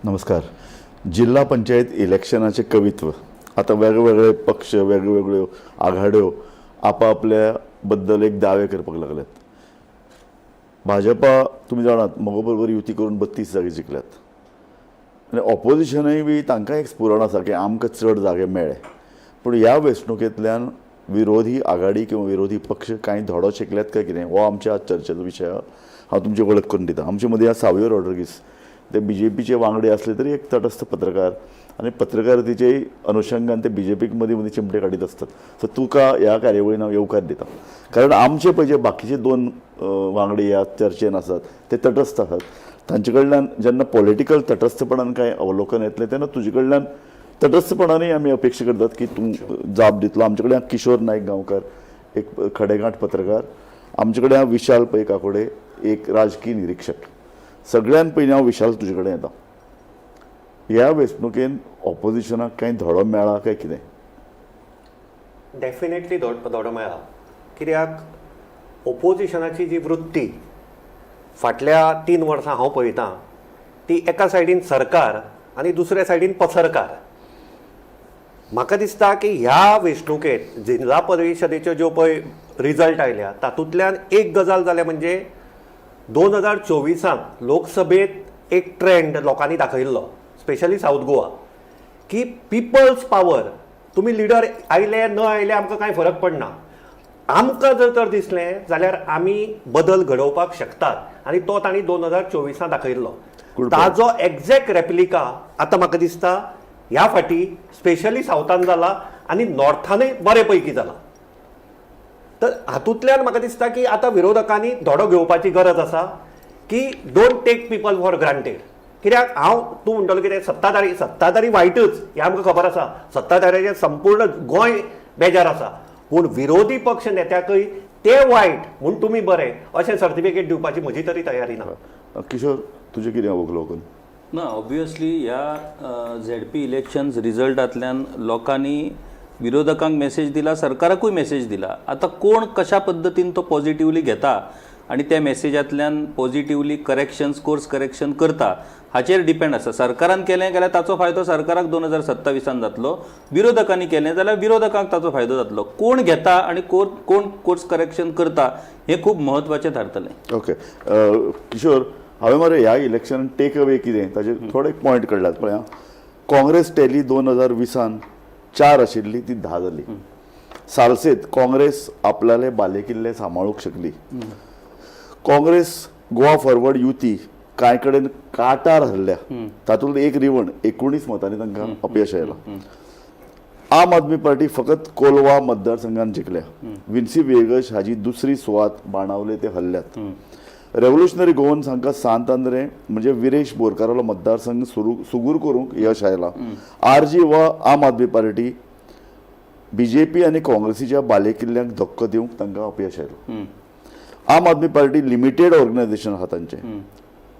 नमस्कार. जिल्हा पंचायत इलेक्शनाचें कवित्व आतां वेगवेगळे पक्ष, वेगवेगळ्यो आघाड्यो आपापल्या बद्दल एक दावे करपाक लागल्यात. भाजपा, तुमी जाणात, मगो बरोबर युती करून 32 जागे जिखल्यात आनी ऑपोजिशनूय बी तांकां एक स्फुरण आसा की आमकां चड जागे मेळ्ळे. पूण ह्या वेंचणुकेंतल्यान विरोधी आघाडी किंवा विरोधी पक्ष कांय धडो शिकल्यात काय कितें, हो आमच्या आज चर्चेचो विशय. हांव तुमची वळख करून दिता. आमचे मदीं आसा सावियो रॉड्रिगीस. ते बीजेपीचे वांगडी असले तरी एक तटस्थ पत्रकार आनी पत्रकारितेचे अनुशंगान ते बीजेपीक मदीं मदीं चिमटे काडीत आसतात. सो तुका ह्या कार्यावळीन हांव येवकार दिता, कारण आमचे पळय जे बाकीचे दोन वांगडी ह्या चर्चेन आसात ते तटस्थ आसात. तांचे कडल्यान जेन्ना पॉलिटिकल तटस्थपणान कांय अवलोकन येतलें तेन्ना तुजे कडल्यान तटस्थपणानूय आमी अपेक्षा करतात की तूं जाप दितलो. आमचे कडेन किशोर नायक गांवकार, एक खडेगांठ पत्रकार. आमचे कडेन विशाल पै काकोडे, एक राजकीय निरिक्षक. सगळ्यान पयलीं हांव विशाल तुजे कडेन येता. ह्या वेंचणुकेन ऑपोजिशनाक कांय धडो मेळ्ळा काय कितें? डेफिनेटली धडो मेळ्ळा, कित्याक ओपोजिशनाची जी वृत्ती फाटल्या 3 वर्सां हांव पळयतां ती एका सायडीन सरकार आनी दुसऱ्या सायडीन पसरकार. म्हाका दिसता की ह्या वेंचणुकेंत जिल्हा परिशदेच्यो ज्यो पळय रिजल्ट आयल्या तातूंतल्यान एक गजाल जाल्या, म्हणजे 2024त लोकसभेत एक ट्रेंड लोकांनी दाखयल्लो, स्पेशली सावथ गोवा, की पिपल्स पावर. तुमी लिडर आयले न आयले आमकां कांय फरक पडना, आमकां जर तर दिसलें जाल्यार आमी बदल घडोवपाक शकतात आनी तो तांणी 2024त दाखयल्लो. Good point. ताजो एक्झॅक्ट रेप्लिका आतां म्हाका दिसता ह्या फाटी स्पेशली सावथान जाला आनी नॉर्थानूय बरे पैकी जाला. तर हातूंतल्यान म्हाका दिसता की आतां विरोधकांनी धडो घेवपाची गरज आसा की don't take people for granted. कित्याक हांव तूं म्हणटलो कितें, सत्ताधारी, सत्ताधारी वायटच हें आमकां खबर आसा. सत्ताधाऱ्याचें संपूर्ण गोंय बेजार आसा, पूण विरोधी पक्ष नेत्याकय ते वायट म्हूण तुमी बरे अशें सर्टिफिकेट दिवपाची म्हजी तरी तयारी ना. किशोर, तुजें कितें अवलोकन? ना, ऑब्वियसली ह्या झेडपी इलेक्शन्स रिजल्टांतल्यान लोकांनी विरोधकांक मेसेज दिला, सरकाराकूय मेसेज दिला. आतां कोण कशा पद्दतीन तो पॉझिटिवली घेता आनी त्या मेसेजांतल्यान पॉझिटिवली करेक्शन्स, कोर्स करेक्शन करता हाचेर डिपेंड आसा. सरकारान केलें जाल्यार ताचो फायदो सरकाराक 2027न जातलो. विरोधकांनी केलें जाल्यार विरोधकांक ताचो फायदो जातलो. कोण घेता आनी कोण कोण कोर्स करेक्शन करता हें खूब म्हत्वाचें थारतलें. ओके किशोर, हांवें मरे ह्या इलेक्शन टेक अवे कितें ताचे थोडे पॉयंट काडल्यात. पळय आं, काँग्रेस टॅली 2020न चार आशिल्ली ती 10 जाली. सालसेत काँग्रेस आपल्याले बालेकिल्ले सांबाळूंक शकली. काँग्रेस गोवा फॉरवर्ड युती कांय कडेन काटार हरल्या. तातूंत एक रिवण 19 मतांनी तांकां अपयश आयलां. आम आदमी पार्टी फकत कोलवा मतदारसंघात जिखल्या. विन्सी वेगश हाजी दुसरी सुवात बाणावले ते हरल्यात. रेव्होल्युशनरी गोवन्स हांकां सांत आंद्रे म्हणजे विरेश बोरकारालो मतदारसंघ सुरू सुगूर करूंक यश आयलां. आरजी वा आम आदमी पार्टी बीजेपी आनी काँग्रेसीच्या बालेकिल्ल्यांक धक्को दिवंक तांकां अपयश आयलां. आम आदमी पार्टी लिमिटेड ऑर्गनायझेशन आहा तांचें.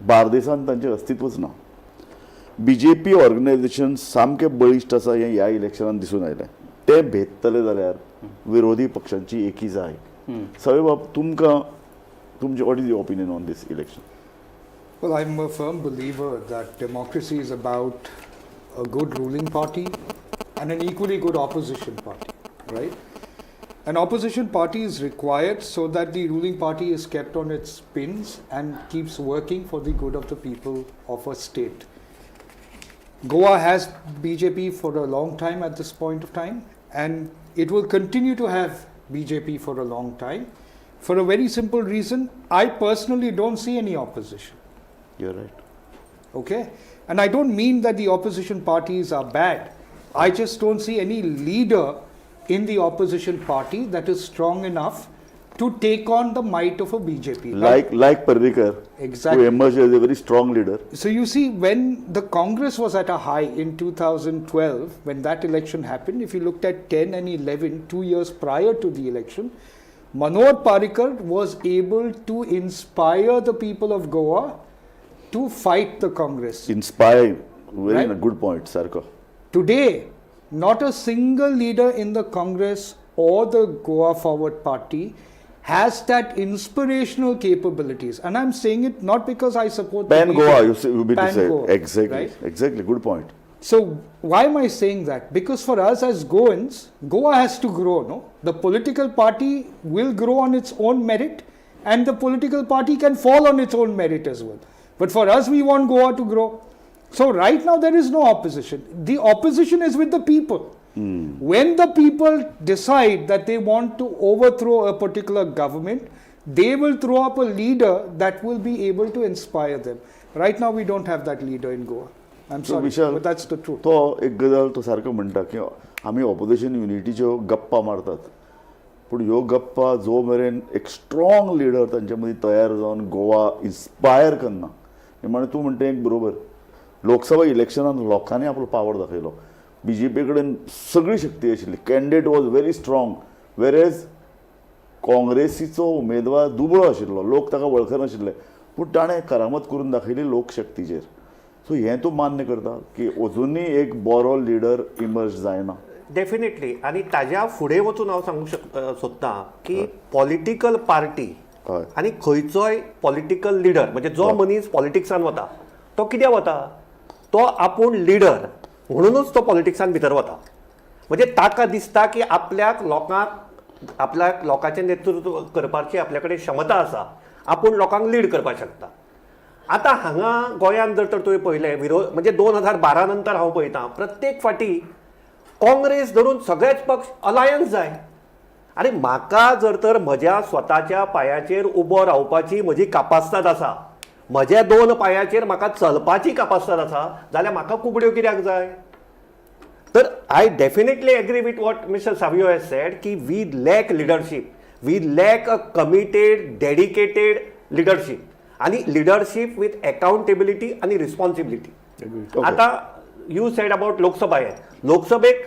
बार्देसान तांचें अस्तित्वच ना. बीजेपी ऑर्गनायझेशन सामकें बळिश्ट आसा हें ह्या इलेक्शनान दिसून आयलें. तें भेदतले जाल्यार विरोधी पक्षांची एकी जाय. सगळे बाब, तुमकां तुमचें, what is your opinion on this election? Well, I'm a firm believer that democracy is about a good ruling party and an equally good opposition party, right? An opposition party is required so that the ruling party is kept on its pins and keeps working for the good of the people of a state. Goa has BJP for a long time at this point of time, and it will continue to have BJP for a long time for a very simple reason. I personally don't see any opposition. You're right. Okay? And I don't mean that the opposition parties are bad. I just don't see any leader in the opposition party that is strong enough to take on the might of a BJP. Now, Like Parrikar, who emerged as a very strong leader. So you see, when the Congress was at a high in 2012, when that election happened, if you looked at 10 and 11, 2 years prior to the election, Manohar Parrikar was able to inspire the people of Goa to fight the Congress. Inspire, very good point, सारको. Today, not a single leader in the Congress or the Goa Forward Party has that inspirational capabilities. And I'm saying it not because I support the Pan Goa, BJP. You mean to Pan say. Goa, Exactly, right? Exactly, good point. So why am I saying that? Because for us as Goans, Goa has to grow, no? The political party will grow on its own merit, and the political party can fall on its own merit as well. But for us, we want Goa to grow. So right now there is no opposition. The opposition is with the people. When the people decide that they want to overthrow a particular government, they will throw up a leader that will be able to inspire them. Right now we don't have that leader in Goa. I'm So, sorry, Vishal, but that's the truth. तो एक गजाल तो सारको म्हणटा की आमी opposition युनिटीच्यो गप्पा मारतात, पूण ह्यो गप्पा जो मेरेन एक स्ट्रॉंग लिडर तांचे मदीं तयार जावन गोवा इन्स्पायर करना. निमाणें तूं म्हणटा एक बरोबर, लोकसभा इलेक्शनान लोकांनी आपलो पावर दाखयलो. बी जे पी कडेन सगळी शक्ती आशिल्ली, candidate was very strong, whereas काँग्रेसीचो उमेदवार दुबळो आशिल्लो, लोक ताका वळखनाशिल्ले, पूण ताणें करामत करून दाखयली लोकशक्तीचेर. सो हें तूं मान्य करता की अजुनूय एक बरो लिडर इमर्ज जायना? डेफिनेटली. आनी ताज्या फुडें वचून हांव सांगूंक सोदतां की पॉलिटिकल पार्टी आनी खंयचोय पॉलिटिकल लिडर, म्हणजे जो मनीस पॉलिटिक्सान वता तो कित्याक वता, तो आपूण लिडर म्हणुनूच तो पॉलिटिक्सान भितर वता. म्हणजे ताका दिसता की आपल्याक लोकांक, आपल्याक लोकांचें नेतृत्व करपाची आपल्या कडेन क्षमता आसा, आपूण लोकांक लीड करपाक शकता. आतां हांगा गोंयांत जर तर तुवें पळयलें, विरोध म्हणजे 2012 नंतर हांव पळयतां प्रत्येक फावटी काँग्रेस धरून सगळेच पक्ष अलायन्स जाय. आनी म्हाका जर तर म्हज्या स्वताच्या पांयाचेर उबो रावपाची म्हजी कापास्ताद आसा, म्हज्या दोन पांयाचेर म्हाका चलपाची कापास्ताद आसा, जाल्यार म्हाका कुबड्यो कित्याक जाय? तर I definitely agree with what Mister Savio has said की we lack leadership, we lack a committed dedicated leadership आनी लिडरशीप विथ अकाउंटेबिलिटी आनी रिस्पॉन्सिबिलिटी. आतां you said about Lok Sabha, हे लोकसभेक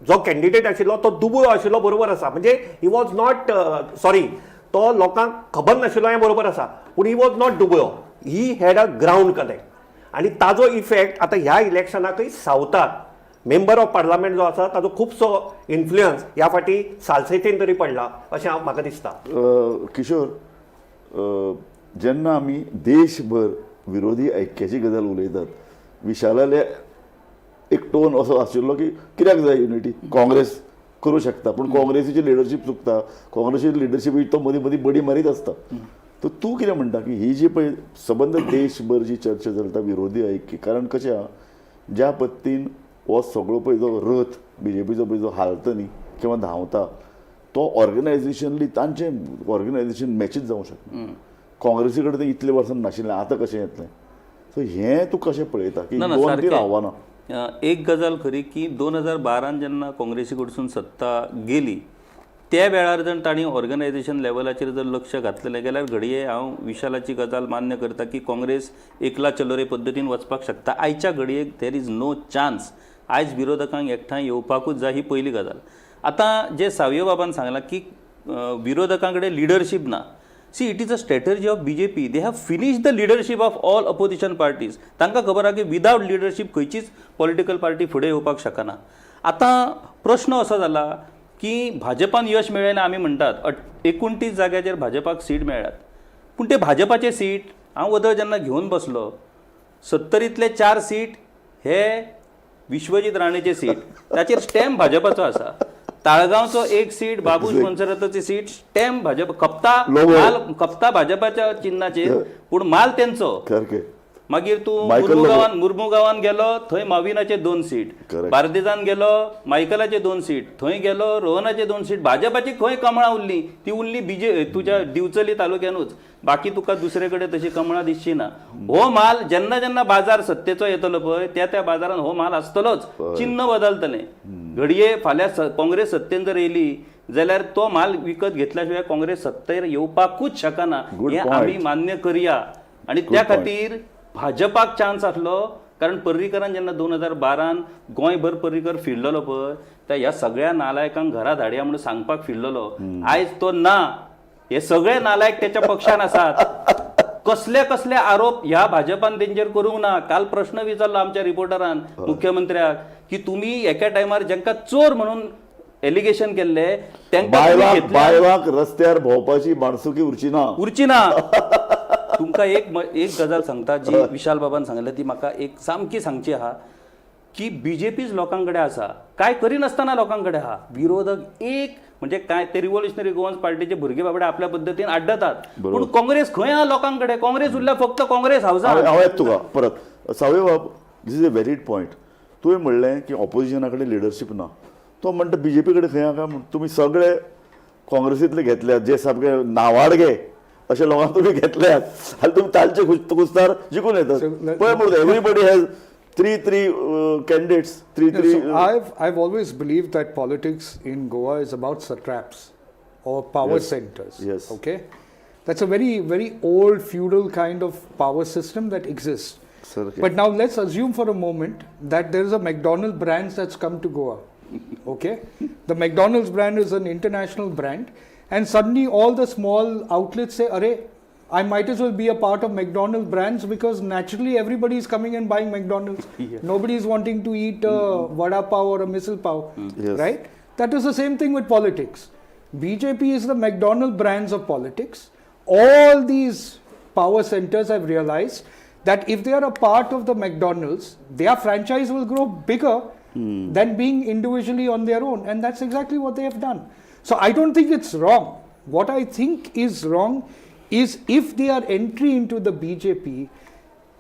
जो कॅन्डिडेट आशिल्लो तो दुबळो आशिल्लो, बरोबर आसा, म्हणजे he was not, sorry, तो लोकांक खबर नाशिल्लो हें बरोबर आसा, पूण he was not दुबळो, he had a ground connect. आनी ताजो इफेक्ट आतां ह्या इलेक्शनाकय सावथाक मेंबर ऑफ पार्लमेंट जो आसा ताजो खुबसो इन्फ्लुयन्स ह्या फावटी सालसेतीन तरी पडला अशें हांव म्हाका दिसता. किशोर, जेन्ना आमी देशभर विरोधी ऐक्याची गजाल उलयतात, विशालाले एक टोन असो आशिल्लो की कित्याक जाय युनिटी, काँग्रेस करूं शकता, पूण काँग्रेसीची लिडरशीप चुकता, काँग्रेसीची लिडरशीप तो मदीं मदीं बडी मारीत आसता. तर तूं कितें म्हणटा की ही जी पळय सबंद देशभर जी चर्चा चलता विरोधी ऐक्य, कारण कशें आहा, ज्या पद्दतीन हो सगळो पळय जो रथ बीजेपीचो पळय जो हालता न्ही किंवा धांवता, तो ऑर्गनायझेशनली तांचें ऑर्गनायझेशन मॅचीच जावंक शकना. काँग्रेसी कडेन तें इतले वर्सां नाशिल्लें, आतां कशें येतलें? सो हें तूं कशें पळयता की ना, ना, दोन तीन सारकें. आव्हानां? एक गजाल खरी की 2012 जेन्ना काँग्रेसी कडसून सत्ता गेली त्या वेळार जर तांणी ऑर्गनायझेशन लेवलाचेर जर लक्ष घातलेलें जाल्यार घडये हांव विशालाची गजाल मान्य करता की काँग्रेस एकला चलो रे पद्दतीन वचपाक शकता. आयच्या घडयेक there is no chance. आयज विरोधकांक एकठांय येवपाकूच जाय, ही पयली गजाल. आतां जे सावयो बाबान सांगलां की विरोधकां कडेन लिडरशीप ना, see, it is a strategy of BJP. They have finish the leadership of all opposition parties. तांकां खबर आहा की विदावट लिडरशीप खंयचीच पॉलिटिकल पार्टी फुडें येवपाक शकना. आतां प्रश्न असो जाला की भाजपान यश मेळ्ळें ना, आमी म्हणटात 29 जाग्याचेर भाजपाक सीट मेळ्ळ्यात, पूण ते भाजपाचे सीट हांव वदळ जेन्ना घेवन बसलो 70तले 4 सीट हे विश्वजीत राणेचे सीट, ताचेर स्टॅम्प भाजपाचो आसा. ताळगांवचो एक सीट, बाबूश मोन्सेराताची सीट, स्टॅम्प भाजप, खपता लोगो. माल खपता भाजपाच्या चिन्हाचेर, पूण माल तेंचो. सारकें. मागीर तूं मायकल लोबो. मुर्मुगांवान गेलो थंय माविनाचे 2 सीट, बार्देजान गेलो मायकलाचे 2 सीट, थंय गेलो रोहनाचे 2 सीट. भाजपाची खंय कमळां उरली? ती उरली बीजे तुज्या दिवचली तालुक्यानूच, बाकी तुका दुसरे कडेन तशी कमळां दिसची ना. हो माल जेन्ना जेन्ना बाजार सत्तेचो येतलो पळय त्या त्या बाजारान हो माल आसतलोच, चिन्न बदलतलें. घडये फाल्यां काँग्रेस सत्तेन जर येयली जाल्यार तो माल विकत घेतल्या शिवाय काँग्रेस सत्तेर येवपाकूच शकना, Good हें point. आमी मान्य करया. आनी त्या खातीर भाजपाक चान्स आसलो, कारण पर्रीकरान जेन्ना 2012 गोंयभर पर्रीकर फिरलेलो पळय, त्या ह्या सगळ्या नालायकांक घरा धाडया म्हणून सांगपाक फिरलेलो. आयज तो ना, हे सगळे नालायक त्याच्या पक्षान आसात. कसले कसले आरोप ह्या भाजपान तेंचेर करूंक ना. काल प्रश्न विचारलो आमच्या रिपोर्टरान मुख्यमंत्र्याक की तुमी एका टायमार जांकां चोर म्हणून एलिगेशन केल्ले तांकां तुमी बायलांक घेतल्या. बायलांक रस्त्यार भोंवपाची माणसुकी उरची ना. उरची ना. तुमकां एक गजाल सांगता जी विशाल बाबान सांगले ती म्हाका एक सामकी सांगची आहा की बीजेपीच लोकां कडेन आसा, काय करिनासतना लोकां कडेन आहा. विरोधक एक म्हणजे काय ते रिव्होल्युशनरी गोवन्स पार्टीचे भुरगे बाबडे आपल्या पद्दतीन आड्डतात, पूण काँग्रेस खंय आहा लोकां कडेन? काँग्रेस उरल्या फक्त काँग्रेस हावसान. हांव येता तुका परत. सावय बाब, this is a valid point. तुवें म्हणलें की ऑपोजिशना कडेन लिडरशीप ना. तो म्हणटा बीजेपी कडेन खंय आहा काय म्हूण. तुमी सगळे काँग्रेसींतले घेतल्यात जे सामके नावाडगे अशे लोकांक तुमी घेतल्यात आनी तुमी तांचे कुस्तार जिखून येतात. पळय मरे, everybody has three candidates, three No, three. So I've always believed that politics in Goa is about satraps or power centers. Yes. Okay? That's a very, very old feudal kind of power system that exists. Sir, okay. But now let's assume for a moment that there is a McDonald's brand that's come to Goa. Okay? The McDonald's brand is an international brand, and suddenly all the small outlets say, Arey, I might as well be a part of McDonald's brands because naturally everybody is coming and buying McDonald's. Nobody is wanting to eat a vada pav or a misal pav, Yes. right? That is the same thing with politics. BJP is the McDonald's brands of politics. All these power centers have realized that if they are a part of the McDonald's, their franchise will grow bigger than being individually on their own. And that's exactly what they have done. So I don't think it's wrong. What I think is wrong is if their entry into the BJP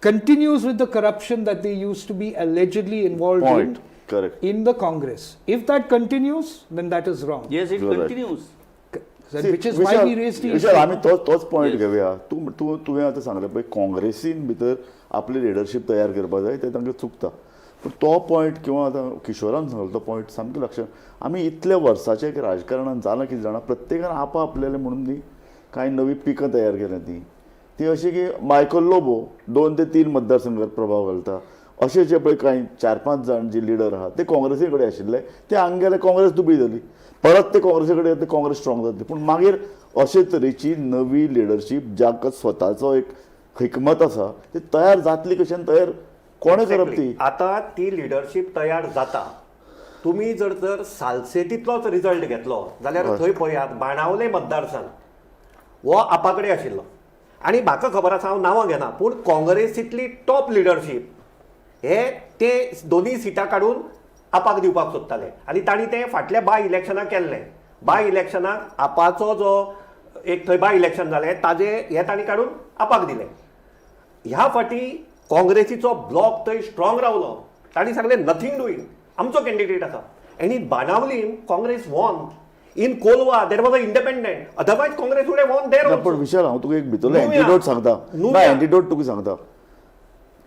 continues with the corruption that they used to be allegedly involved Point. in. Correct. In the Congress. If that continues, then that is wrong. Yes, it You're right. Continues. Then which is why we raised the Vishal issue. आमी तोच point घेवया. तूं तूं तुवें आतां सांगलें पळय, काँग्रेसीन भितर आपली लिडरशीप तयार करपाक जाय, तें तांकां चुकता. पूण तो पॉयंट किंवा आतां किशोरान सांगलो तो पॉयंट सामकें लक्षात. आमी इतल्या वर्साचें एक राजकारणान जालां कितें जाणा, प्रत्येकान आपआपलेलें म्हणून न्ही कांय नवीं पिकां तयार केल्या तीं ती अशी की मायकल लोबो 2 ते 3 मतदारसंघात प्रभाव घालता. अशे जे पळय कांय 4-5 जाण जे लिडर आहा ते काँग्रेसी कडेन आशिल्ले, ते हांगा गेले काँग्रेस दुबळी जाली, परत ते काँग्रेसी कडेन येता काँग्रेस स्ट्रॉंग जातली. पूण मागीर अशे तरेची नवी लिडरशीप जाका स्वताचो एक हिकमत आसा ती तयार जातली कशी आनी तयार कोणें करप ती? आता ती लिडरशीप तयार जाता. तुमी जर तर सालसेतींतलोच रिजल्ट घेतलो जाल्यार थंय पळयात बाणावले मतदारसंघ हो आपा कडेन आशिल्लो आनी म्हाका खबर आसा, हांव नांवां घेना, पूण काँग्रेसींतली टॉप लिडरशीप हे ते दोनूय सिटां काडून आपाक दिवपाक सोदताले आनी तांणी तें फाटल्या बाय इलेक्शनाक केल्लें. बाय इलेक्शनाक आपाचो जो एक थंय बाय इलेक्शन जालें ताजें हें तांणी काडून आपाक दिलें. ह्या फाटी काँग्रेसीचो ब्लॉक थंय स्ट्रॉंग रावलो. तांणी सांगलें नथींग डुईंग, आमचो कॅन्डिडेट आसा. आनी Benaulim Congress won. In Colva there was a independent, otherwise Congress would have won there. ना, पण विशाल हांव तुका एक भितरलो नुव्या. एंटिडोट सांगता. ना, नुव्या. एंटिडोट तुका सांगता.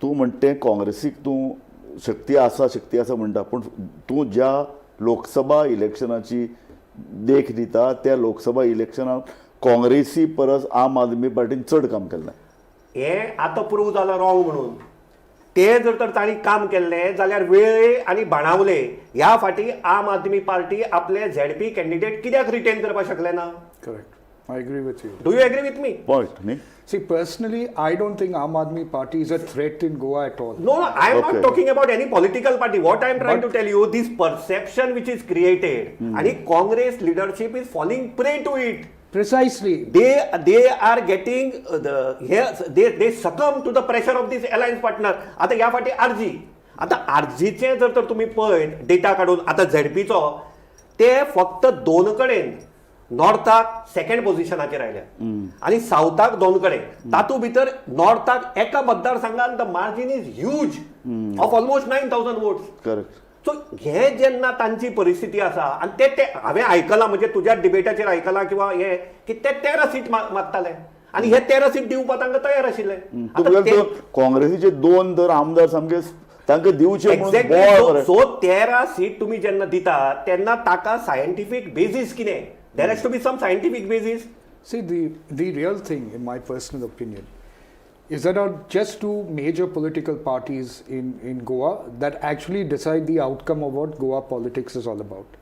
तूं म्हणटे काँग्रेसीक तूं शक्ती आसा, शक्ती आसा म्हणटा, पूण तूं ज्या लोकसभा इलेक्शनाची देख दिता त्या लोकसभा इलेक्शनाक काँग्रेसी परस आम आदमी पार्टीन चड काम केल्लें. हें आतां प्रूव जालां रॉंग म्हणून. ते जर तर तांणी काम केल्लें जाल्यार वेळे आनी बाणावले ह्या फाटी आम आदमी पार्टी आपले झेडपी कॅन्डिडेट कित्याक रिटेन करपाक शकले ना? Correct. I agree with you. Do you agree with me? Point न्ही. See, personally, I don't think Aam Aadmi Party is a threat in Goa at all. No, no, I am not Okay. talking about any political party. What I am trying to tell you, this perception which is created, and Congress leadership is falling prey to it. Precisely. They are getting they succumb to the pressure of this alliance partner. आता ह्या फाटी RG, आता आरजीचे जर तर तुम्ही पळयत data काडून आता झेडपीचो ते फक्त दोन कडेन नॉर्थाक सेकंड पोझिशनाचेर आयल्या आनी सावथाक दोन कडेन, तातूंत भितर नॉर्थाक एका मतदारसंघान the margin is huge of almost 9,000 votes. Correct. So हे जेन्ना तांची परिस्थिती आसा आनी ते ते हांवें आयकलां, म्हणजे तुज्या डिबेटाचेर आयकलां किंवा हे की ते 13 सीट मागताले आनी हे 13 सीट दिवपाक तांकां तयार आशिल्ले. तुका काँग्रेसीचे 2 तर आमदार सामके तांकां दिवचे म्हणून बोवाळ एक्झॅक्टली. मरे. सो 13 सीट तुमी जेन्ना दिता तेन्ना ताका सायंटिफीक बेजीस कितें, there has to be some scientific basis. See, the real thing, in my personal opinion, is there are just two major political parties in Goa that actually decide the outcome of what Goa politics is all about.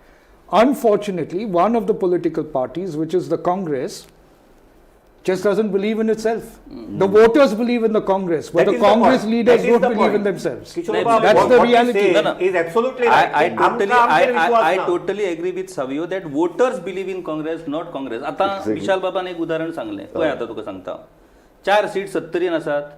Unfortunately, one of the political parties, which is the Congress, just doesn't believe in itself. The voters believe in the Congress, but That the is the Congress point. leaders That is don't the believe point. in themselves. Kishore नाही, Bab, that's the what he reality. said No, no. is absolutely I, right. I totally आमकां I, आमचेर विश्वास I, I ना. totally agree with Savio that voters believe in Congress, not Congress. आता Exactly. विशाल बाबान एक उदाहरण सांगलें पळय आतां तुका सांगता चार सीट सत्तरीन आसात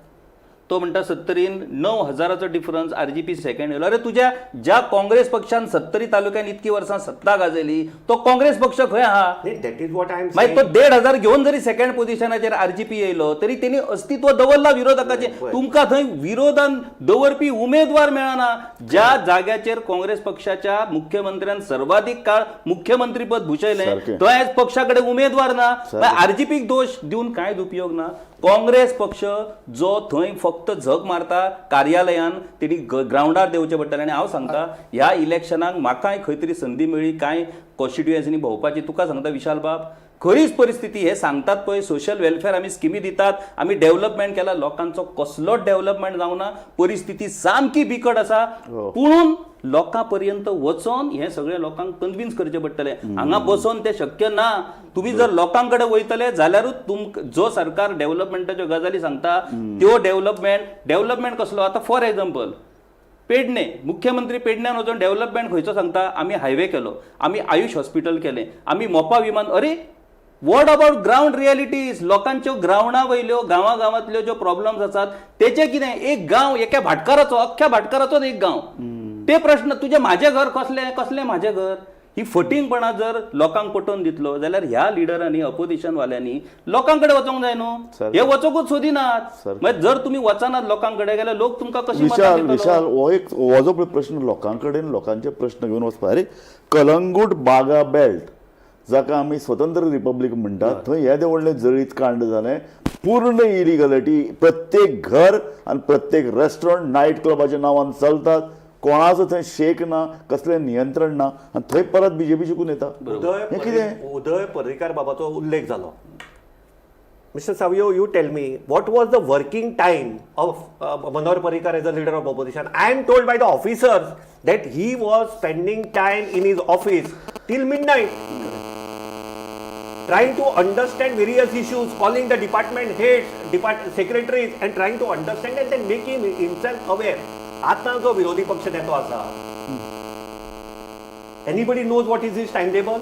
तो म्हणटा सत्तरीन 9,000चो डिफरन्स आरजीपी सेकंड येयलो. अरे तुज्या ज्या काँग्रेस पक्षान सत्तरी तालुक्यान इतकी वर्सां सत्ता गाजयली तो काँग्रेस पक्ष खंय आहा? नाही, that is what I am मागीर तो 1,500 घेवन जरी सेकंड पोझिशनाचेर आरजीपी येयलो तरी तेणी अस्तित्व दवरला विरोधकाचें. तुमकां थंय विरोधान दवरपी उमेदवार मेळना. ज्या जाग्याचेर काँग्रेस पक्षाच्या मुख्यमंत्र्यान सर्वाधिक काळ मुख्यमंत्रीपद भूषयलें सारकें. थंय आयज पक्षा कडेन उमेदवार ना. मागीर आरजीपीक दोश दिवन कांयच उपयोग ना. काँग्रेस पक्ष जो थंय फक्त झक मारता कार्यालयान तेणी ग्रावंडार देंवचें पडटलें. आनी हांव सांगता ह्या इलेक्शनाक म्हाकाय खंय तरी संदी मेळ्ळी कांय कॉन्स्टिट्युएन्सीनी भोंवपाची. तुका सांगता विशाल बाब, खरीच परिस्थिती हे सांगतात पळय सोशल वेलफेअर आमी स्किमी दितात, आमी डेव्हलपमेंट केला, लोकांचो कसलोच डेव्हलपमेंट जावना, परिस्थिती सामकी बिकट आसा. पुणून लोकां पर्यंत वचोन हें सगळें लोकांक कन्विन्स करचें पडटलें. हांगा बसोन तें शक्य ना. तुमी जर लोकां कडेन वयतले जाल्यारूच तुमकां जो सरकार डेव्हलपमेंटाच्यो गजाली सांगता त्यो डेव्हलपमेंट डेव्हलपमेंट कसलो. आतां फॉर एग्जाम्पल पेडणे, मुख्यमंत्री पेडण्यान वचून डेव्हलपमेंट खंयचो सांगता? आमी हायवे केलो, आमी आयुष हॉस्पिटल केलें, आमी मोपा विमान. अरे what about ground realities? लोकांच्यो ग्रावंडा वयल्यो गांवा गांवांतल्यो ज्यो प्रॉब्लम्स आसात तेचे कितें? एक गांव एका भाटकाराचो, अख्ख्या भाटकाराचोच एक गांव, ते प्रश्न तुजें म्हाजें घर कसलें, कसलें म्हाजें घर? ही फटींगपणां जर लोकांक पटोवन दितलो जाल्यार ह्या लिडरांनी अपोजिशन वाल्यांनी लोकां कडेन वचोंक जाय न्हू. सारकें. हे वचोंकूच सोदिनात. सारकें. मागीर जर तुमी वचनात लोकां कडेन जाल्यार लोक तुमकां कशी मतां विशाल दितलो? विशाल, हो एक हो जो पळय प्रश्न लोकां कडेन लोकांचे प्रश्न घेवन वचपा. अरे कलंगूट बागा बेल्ट जाका आमी स्वतंत्र रिपब्लीक म्हणटात थंय येदें व्हडलें जळीत कांड जालें, पूर्ण इलिगलिटी, प्रत्येक घर आनी प्रत्येक रेस्टॉरंट नायट क्लबाच्या नांवान चलतात, कोणाचो थंय शेक ना, कसलें नियंत्रण ना, आनी थंय परत बीजेपी जिखून येता. उदय हें कितें? उदय पर्रीकार बाबाचो उल्लेख जालो. Mister Savio, you tell me what was the working time of Manohar Parrikar as a leader of opposition? I am told by the officers that he was spending time in his office till midnight, trying to understand various issues, calling the department heads, secretaries, and trying to understand and then making himself aware. आता जो विरोधी पक्ष नेतो आसा, anybody knows what is his timetable?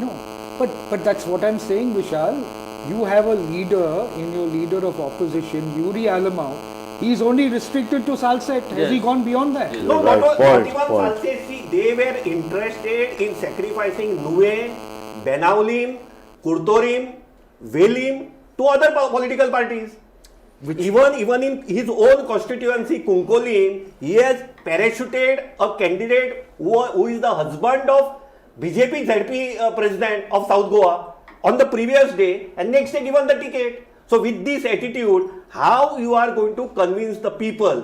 No, but that's what I'm saying, Vishal. You have a leader in your leader of opposition, Yuri Alemao. He's only restricted to Salsette. Has he Yes. gone beyond that? No, Right, not, point, not even point. Salse. See, they were interested in sacrificing Nuvem, Benaulim, Curtorim, Velim to other political parties. Even in his own constituency, Cuncolim, he has parachuted a candidate who is the husband of BJP ZP president of South Goa on the previous day, and next day given the ticket. So with this attitude, how you are going to convince the people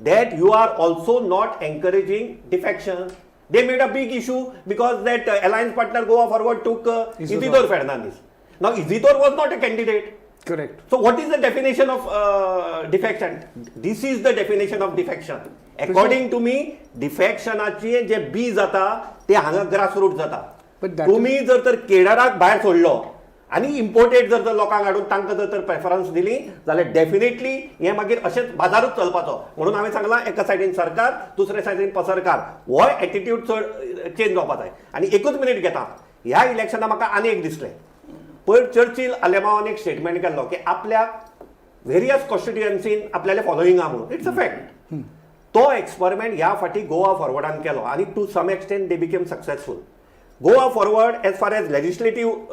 that you are also not encouraging defection? They made a big issue because that alliance partner Goa Forward took Isidore. Isidore Fernandes. Now Isidore was not a candidate. Correct. So what is the definition of defection? This is the definition of defection. According to me, defectionाचे जे बी जाता ते हांगा grassroot जाता. But that तुम्ही जर तर केडराक भायर सोडलो आनी इम्पोर्टेड जर तर लोकांक हाडून तांकां जर तर प्रेफरन्स दिली जाल्यार डेफिनेटली हें मागीर अशेंच बाजारूच चलपाचो. म्हणून हांवें सांगलां एका सायडीन सरकार, दुसऱ्या सायडीन पसरकार, होय एटिट्यूड चड चेंज जावपा जाय. आनी एकूच मिनीट घेता, ह्या इलेक्शनाक म्हाका आनी एक दिसलें, पयर चर्चील आलेमावान एक स्टेटमेंट केल्लो की आपल्याक व्हेरियस कॉन्स्टिट्युएन्सीन आपल्याले फॉलोईंग आहा म्हणून. It's a fact. तो एक्सपेरिमेंट ह्या फाटी गोवा फॉरवर्डान केलो आनी to some extent they became successful. Goa Forward, as far as legislative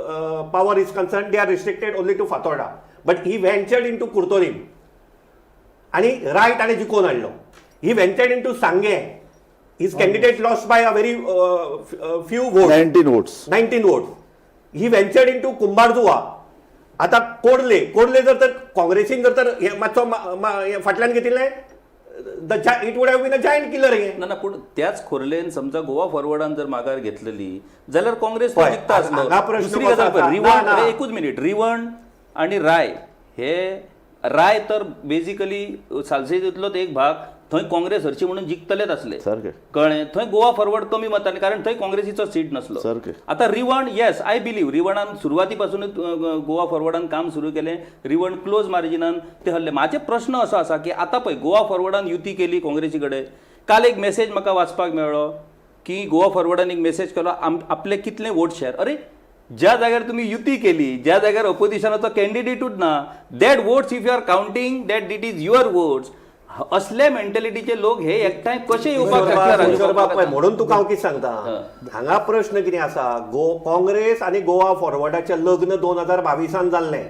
power is concern, they are restricted only to Fatorda, but he ventured into Curtorim आनी राय ताणें जिखोवन हाडलो. He ventured into Sanguem, his candidate lost by a very few vote, 19 votes. 19 vote. He ventured into Cumbarjua. आता कोर्ले, कोर्ले जर तर काँग्रेसीन जर तर हे मातसो हे फाटल्यान घेतिल्लें, the it would have been a giant killer हे. ना ना, पूण त्याच खोर्लेन समजा गोवा फॉरवर्डान जर माघार घेतलेली जाल्यार काँग्रेस पळय, जिखता आसलो. हांगा प्रश्न दुसरी कसो गजाल पळय, आसा? रिवण, ना, ना. अरे एकूच मिनीट, रिवण आनी राय, हे राय तर बेजिकली सालसेजीतलोच एक भाग, थंय काँग्रेस हरशी म्हणून जिखतलेच आसले. सारकें. कळ्ळें? थंय गोवा फॉरवर्ड कमी मतांनी, कारण थंय काँग्रेसीचो सीट नासलो. सारकें. आता रिवण, येस, I believe रिवणान सुरवाती पासूनच गोवा फॉरवर्डान काम सुरू केलें. रिवण क्लोज मार्जिनान ते हरले. म्हाजे प्रश्न असो आसा की आतां पळय, गोवा फॉरवर्डान युती केली काँग्रेसी कडेन. काल एक मेसेज म्हाका वाचपाक मेळ्ळो की गोवा फॉरवर्डान एक मेसेज केलो, आपले कितले वोट शेअर. अरे, ज्या जाग्यार तुमी युती केली, ज्या जाग्यार ऑपोजिशनाचो कॅन्डिडेटूच ना, that votes if you are counting that it is your votes, असले मेंटेलिटीचे लोक हे एकठांय कशे येवपाक शकता, राजू किशोर बाब? बाब, पळय, म्हणून तुका हांव कितें सांगता, हांगा प्रश्न कितें आसा, गो काँग्रेस आनी गोवा फॉरवर्डाचें लग्न 2022 जाल्लें.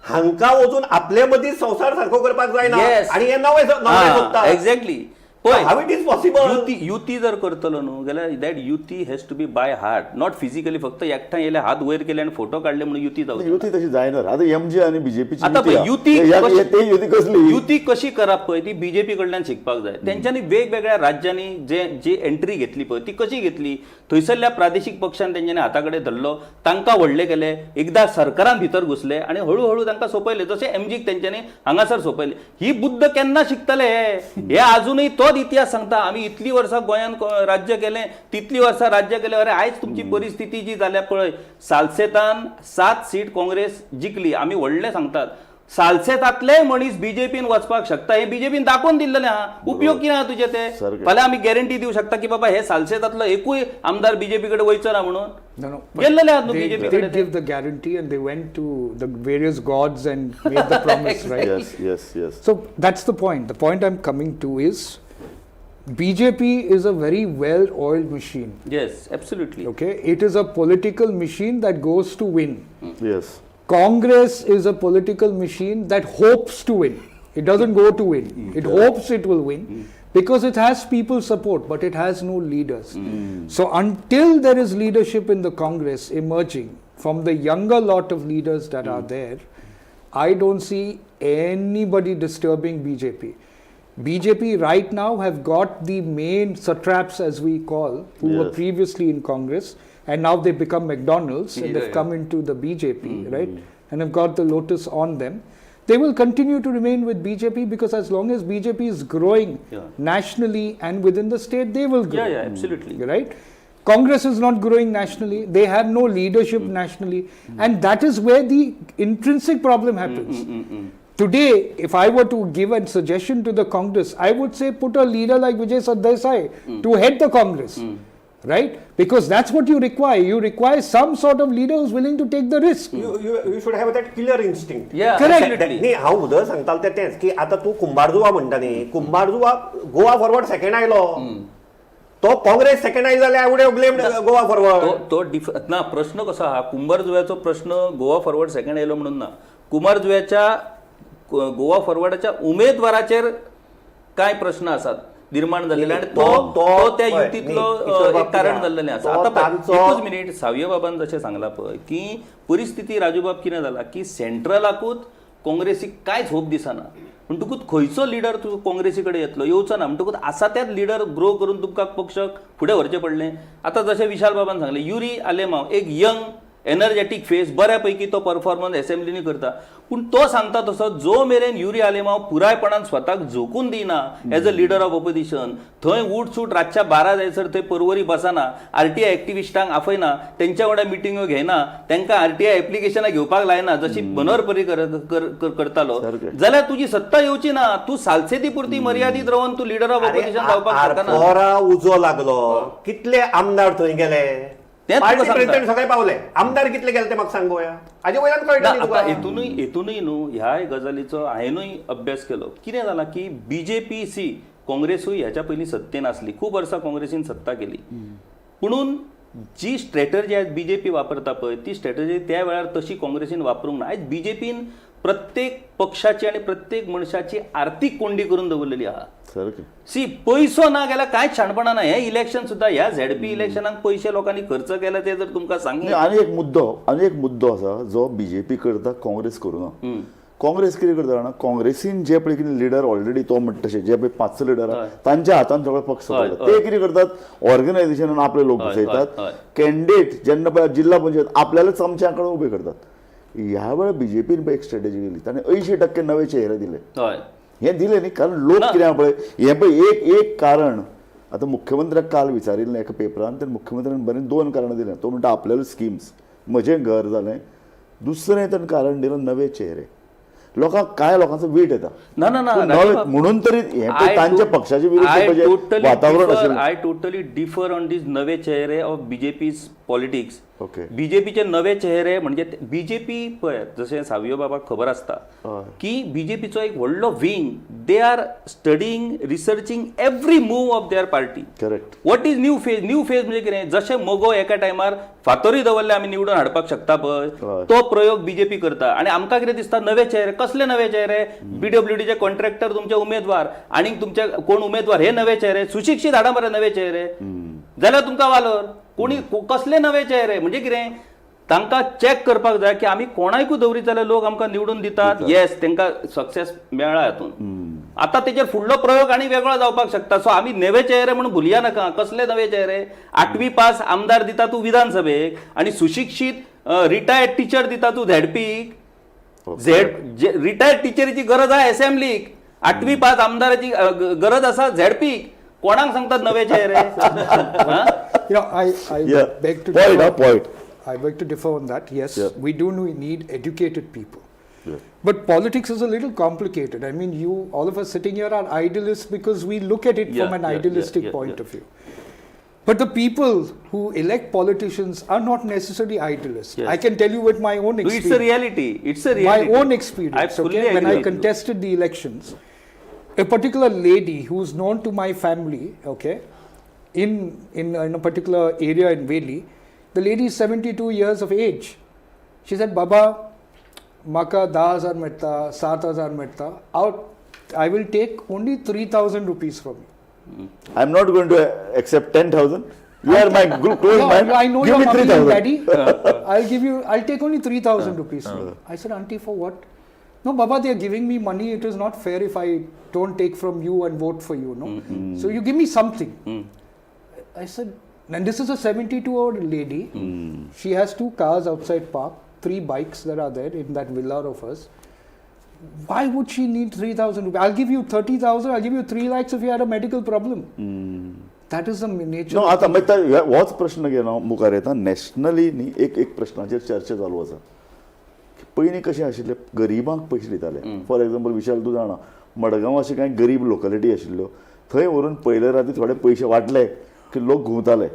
हांकां वचून आपले मदीं संवसार सारको करपाक जायना आनी हे नवे नवे सोदता. एक्झॅक्टली, पळय. How it is possible? युती युती जर करतलो न्हू जाल्यार that युती has to be by heart, not physically. फक्त एकठांय येयले, हात वयर केले आनी फोटो काडले म्हणून युती जावची. युती तशी जायना. आतां एमजी आनी बीजेपीची. आतां पळय, युती ते युती कसली? युती कशी करप पळय, ती बीजेपी कडल्यान शिकपाक जाय. तेंच्यांनी वेगवेगळ्या राज्यांनी जे जी एंट्री घेतली पळय, ती कशी घेतली, थंयसरल्या प्रादेशीक पक्षान तेंच्यांनी हाता कडेन धरलो, तांकां व्हडले केले, एकदां सरकारान भितर घुसले आनी हळू हळू तांकां सोंपयले, जशें एमजीक तेंच्यांनी हांगासर सोंपयले. ही बुद्द केन्ना शिकतले हे? हे अजुनूय तोच इतिहास सांगता, आमी इतलीं वर्सां गोंयांत राज्य केलें, तितलीं वर्सां राज्य केलें. अरे, आयज तुमची परिस्थिती जी जाल्या पळय, सालसेतान 7 सीट काँग्रेस जिखली. आमी व्हडले सांगतात, सालसेतांतलेय मनीस बीजेपीन वचपाक शकता, हे बीजेपीन दाखोवन दिल्लेलें आहा. उपयोग कितें आहा तुजे ते? सारकें. फाल्यां आमी गॅरंटी दिवं शकता की बाबा, हे सालसेतांतलो एकूय आमदार बीजेपी कडेन वयचो ना म्हणून? No, no. But गेल्लेले आहात न्हू they BJP did कडेन ते. give the guarantee and they went to the various gods and made the promise, right? Yes. So that's the point. The point I'm coming to is BJP is a very well oiled machine. Yes, absolutely. Okay? It is a political machine that goes to win. Congress is a political machine that hopes to win. It doesn't go to win. It hopes it will win because it has people support, but it has no leaders. So until there is leadership in the Congress emerging from the younger lot of leaders that are there, I don't see anybody disturbing BJP. BJP right now have got the main satraps, as we call, who were previously in Congress, and now they've become McDonald's and they've come into the BJP, right? And have got the lotus on them. They will continue to remain with BJP because as long as BJP is growing nationally and within the state, they will grow. Yeah, absolutely. Right? Congress is not growing nationally. They have no leadership nationally. And that is where the intrinsic problem happens. Today, if I were to give a suggestion to the Congress, I would say put a leader like Vijay Sardesai to head the Congress. Right? Because that's what you require. You require some sort of leader who's willing to take the risk. You should have that killer instinct. Correct. Absolutely. न्ही, हांव उदय सांगतालो तें तेंच की आतां तूं कुंभारजुवा म्हणटा न्ही, कुंभारजुवा गोवा फॉरवर्ड सेकंड आयलो, तो काँग्रेस सेकंड आयलो जाल्यार I would have blamed Goa Forward. तो तो डिफ ना, प्रश्न कसो आहा, कुंभारजुव्याचो प्रश्न गोवा फॉरवर्ड सेकंड येयलो म्हणून ना, कुंभारजुव्याच्या गोवा फॉरवर्डाच्या उमेदवाराचेर कांय प्रश्न आसात निर्माण जाल्लेले आनी तो तो त्या पळय, युतीतलो न्ही, किशोर एक बाब, कारण कितें जाल्लेलें आसा. तो आतां पळय, एकूच मिनीट, सावयो बाबान जशें सांगलां पळय की परिस्थिती, राजूबाब, कितें जाला की सेंट्रलाकूच काँग्रेसीक कांयच होप दिसना, म्हणटकूच खंयचो लिडर तूं काँग्रेसी कडेन येतलो? येवचो ना. म्हणटकूच आसा त्याच लिडर ग्रो करून तुमकां पक्ष फुडें व्हरचें पडलें. आतां जशें विशाल बाबान सांगलें, युरी आलेमाव एक यंग एनर्जेटीक फेस, बऱ्यापैकी तो परफॉर्मन्स एसेंब्लीनी करता, पूण तो सांगता तसो जो मेरेन युरी आलेमाव पुरायपणान स्वताक झोकून दिना as a leader of opposition, थंय उठसूट रातच्या 12 जायसर थंय परवरी बसना, आरटीआय एक्टिविस्टांक आपयना, तेंच्या वांगडा मिटिंगो घेयना, तांकां आरटीआय एप्लिकेशनां घेवपाक लायना, जशी मनोहर पर्रीकर करतालो, जाल्यार तुजी सत्ता येवची ना. तूं सालसेती पुरती मर्यादीत रावन तूं लिडर ऑफ ऑपोजिशन जावपाक शकना. आरपोरा उजो लागलो, कितले आमदार थंय गेले? तेंच तुका पार्टी सांगता. प्रेसिडेंट सगळे पावले, आमदार कितले गेले ते म्हाका सांग पळोवया. हाजे वयल्यान ना, कळटा न्ही आता तुका. हेतूनय न्हू ह्याय गजालीचो हांवेनूय अभ्यास केलो. कितें जालां की बीजेपी सी काँग्रेसूय ह्याच्या पयलीं सत्तेन आसली, खूब वर्सां काँग्रेसीन सत्ता केली, पुणून जी स्ट्रेटजी आयज बीजेपी वापरता पळय, ती स्ट्रेटजी त्या वेळार तशी काँग्रेसीन वापरूंक ना. आयज बीजेपीन प्रत्येक पक्षाची आनी प्रत्येक मनशाची आर्थीक कोंडी करून दवरलेली आहा. सी, पयसो ना गेल्यार कांयच शाणपणां ना. हें इलेक्शन सुद्दां, ह्या झेडपी इलेक्शनाक पयशे लोकांनी खर्च केले ते जर तुमकां सांगी. आनी एक मुद्दो आसा जो बीजेपी करता, काँग्रेस करूना. काँग्रेस कितें करता जाणा, काँग्रेसीन जे पळय कितें लिडर ऑलरेडी, तो म्हणटा तशें जे पळय पांच लिडर आहा तांच्या हातान सगळो पक्ष पडला. ते कितें करतात, ऑर्गनायझेशनान आपले लोक घुसयतात, कॅन्डिडेट जेन्ना पळय जिल्हा पंचायत आपल्याला चमच्या कडेन उबे करतात. ह्या वेळार बीजेपीन पळय एक स्ट्रेटजी केली, ताणें 80% नवे चेहरे दिले. हें दिलें न्ही, कारण लोक ना. कितें आहा पळय, हें पळय एक एक कारण आतां मुख्यमंत्र्याक काल विचारिल्लें एका पेपरान, तर मुख्यमंत्र्यान बरें दोन कारणां दिलें. तो म्हणटा आपल्याले स्किम्स, म्हजें घर जालें, दुसरें ताणें कारण दिलें नवे चेहरे. लोकांक कांय लोकांचो वीट येता. ना ना ना पूण नवे राजूबाब, म्हणून तरी हें पळय I तांच्या पक्षाचे विरुद्ध I पळय totally वातावरण differ- आशिल्लें. I totally differ on these नवे चेहरे ऑफ बीजेपी's पॉलिटिक्स. बीजेपीचे नवे चेहरे म्हणजे बीजेपी पळय, जशें सावियो बाबाक खबर आसता की बीजेपीचो एक व्हडलो wing, they are studying, researching every move of their party. What is new phase? New phase म्हणजे कितें, जशें मगो एका टायमार फातोरी दवरले आमी निवडून हाडपाक शकता पळय, तो प्रयोग बीजेपी करता. आनी आमकां कितें दिसता, नवे चेहरे, कसले नवे चेहरे? बीडब्ल्यूडीचे कॉन्ट्रॅक्टर तुमचे उमेदवार, आनी तुमचे कोण उमेदवार, हे नवे चेहरे. सुशिक्षीत हाडा मरे नवे चेहरे, जाल्यार तुमकां वालोर. कोणी कसले नवे चेहरे म्हणजे कितें, तांकां चॅक करपाक जाय की आमी कोणाकूय दवरीत जाल्यार लोक आमकां निवडून दितात. येस, तांकां सक्सेस मेळ्ळा हातून. आतां तेजेर फुडलो प्रयोग आनी वेगळो जावपाक शकता. सो आमी नवे चेहरे म्हणून भुलया नाका. कसले नवे चेहरे? आठवी पास आमदार दिता तूं विधानसभेक आनी सुशिक्षीत रिटायर्ड टिचर दिता तूं झेडपीक. झेड रिटायर्ड टिचरीची गरज आहा असेंब्लीक, आठवी पास आमदाराची गरज आसा झेडपीक. कोणाक सांगतात नवे चेहरे? हा? I beg to Point, differ. Point. I beg to differ on that. Yes, we do need educated people. But politics is a little complicated. I mean, you, all of us sitting here are idealists because we look at it from an idealistic point of view. But the people who elect politicians are not necessarily idealists. I can tell you with my own It's a experience. reality. It's a My reality. own I experience, fully okay? When agree I with you. contested the elections, a particular lady who's known to my family, okay, in a particular area in Veli, the lady is 72 years of age. She said, "Baba, म्हाका 10,000 मेळटा, 7,000 मेळटा, I will take only 3,000 rupees from you." I am not going to accept 10,000. You are my close No, man. I know Give your me mommy 3,000. And daddy. I'll take only 3,000 rupees. I said, "Auntie, for what?" "No, Baba, they are giving me money. It is not fair if I don't take from you and vote for you, no? So you give me something." I said, and this is a 72-year-old lady. She has 2 cars outside parked, 3 bikes that are there in that villa of hers. Why would she need 3,000 rupees? I'll give you 30,000, I'll give you 3 lakhs if you had a medical problem. That is the nature. No, आतां मागीर होच प्रश्न घेवन हांव मुखार येता. Nationally न्ही एक एक प्रश्नाचेर चर्चा चालू आसा. पयलीं कशें आशिल्लें, गरिबांक पयशे दिताले. फॉर एग्जाम्पल विशाल, तूं जाणा, मडगांव अशें कांय गरीब लोकॅलिटी आशिल्ल्यो, थंय व्हरून पयले राती थोडे पयशे वांटले की लोक घुंवताले.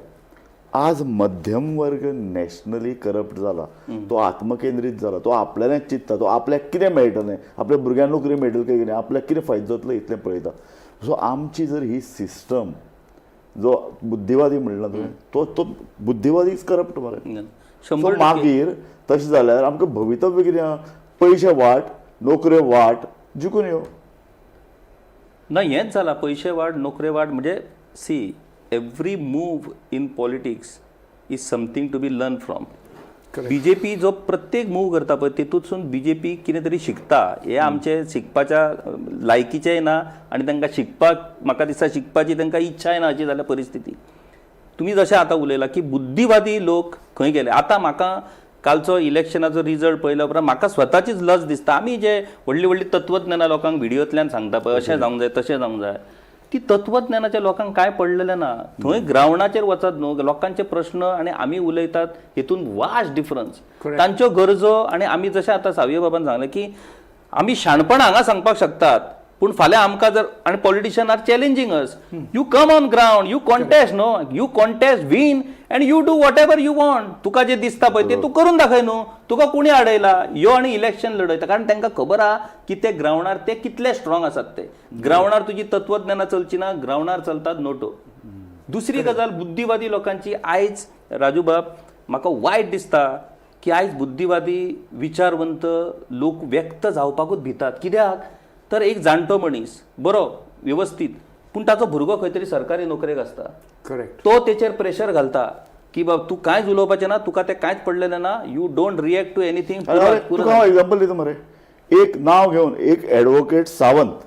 आज मध्यम वर्ग नॅशनली करप्ट जाला, तो आत्मकेंद्रीत जाला, तो आपल्यालेंच चिंत्ता, तो आपल्याक कितें मेळटलें, आपल्या भुरग्यांक नोकरी मेळटली काय कितें, आपल्याक कितें फायदो जातलो इतलें पळयता. सो आमची जर ही सिस्टम, जो बुद्धिवादी म्हणला तुवें, तो तो बुद्धिवादीच करप्ट मरे. सो 100%. मागीर तशें जाल्यार आमकां भवितव्य कितें आहा? पयशे वाट, नोकऱ्यो वाट, जिखून यो. ना, हेंच जाला, पयशे वाड, नोकरे वाड. म्हणजे see, every move in politics is something to be learn from. BJP जो प्रत्येक मूव करता पळय, तितूंतसून बीजेपी कितें तरी शिकता. हे आमचे शिकपाच्या लायकीचेय ना आनी तांकां शिकपाक, म्हाका दिसता शिकपाची तांकां इच्छाय ना, अशी जाल्या परिस्थिती. तुमी जशें आतां उलयला की बुद्धिवादी लोक खंय गेले. आतां म्हाका कालचो इलेक्शनाचो रिजल्ट पळयल्या उपरांत म्हाका स्वताचीच लज दिसता. आमी जे व्हडली व्हडली तत्वज्ञानां लोकांक व्हिडियोंतल्यान सांगता पळय, अशें जावंक जाय, तशें जावंक जाय, ती तत्वज्ञानाच्या लोकांक कांय पडलेलें ना. थंय ग्रावंडाचेर वचत न्हू, लोकांचे प्रश्न आनी आमी उलयतात हितून वास्ट डिफरन्स. तांच्यो गरजो आनी आमी, जशें आतां सावय बाबान सांगलें की आमी शाणपण हांगा सांगपाक शकतात, पूण फाल्यां आमकां जर आनी politician are challenging us, you come on ground, you contest, no, you contest, win and you do whatever you want. तुका जें दिसता पळय तें तूं करून दाखय न्हू, तुका कोणी आडयला? यो आनी इलेक्शन लढयता, कारण तांकां खबर आहा की ते ग्रावंडार ते कितले स्ट्रॉंग आसात. ते ग्रावंडार तुजी तत्वज्ञानां चलची ना, ग्रावंडार चलतात नोटो. दुसरी गजाल बुद्धिवादी लोकांची, आयज राजूबाब म्हाका वायट दिसता की आयज बुद्धिवादी विचारवंत लोक व्यक्त जावपाकूच भितात. कित्याक तर एक जाणटो मनीस बरो वेवस्थीत, पूण ताचो भुरगो खंय तरी सरकारी नोकरेक आसता. तो तेचेर प्रेशर घालता की बाब, तूं कांयच उलोवपाचें ना, तुका तें कांयच पडलेलें ना, you don't react to anything. अरे, तुका हांव एग्जाम्पल दिता मरे, एक नांव घेवन, एक एडवोकेट सावंत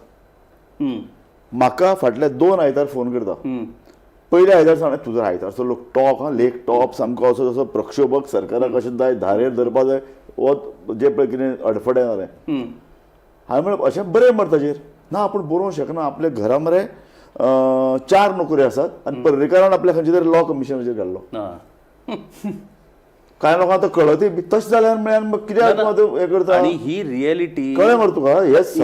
म्हाका फाटल्या 2 आयतार फोन करता. पयल्या आयतार सांगलें, तुजो आयतारचो लोक टॉप हा, लेख टॉप सामको असो जसो प्रक्षोभक, सरकाराक कशें जाय धारेर धरपा जाय, हो जे पळय कितें अडफडें जालें. हांवें म्हणलें, अशें बरें मरे ताजेर. ना, आपूण बरोवंक शकना. आपल्या घरा मरे चार नोकऱ्यो आसात आनी पर्रीकारान आपल्या खंयच्या तरी लॉ कमिशनाचेर घाल्लो. कांय लोकांक आतां कळतय बी तशें जाल्यार म्हळ्यार मग कित्याक तूं आतां हें करता? आनी ही रियलिटी कळ्ळें मरे तुका?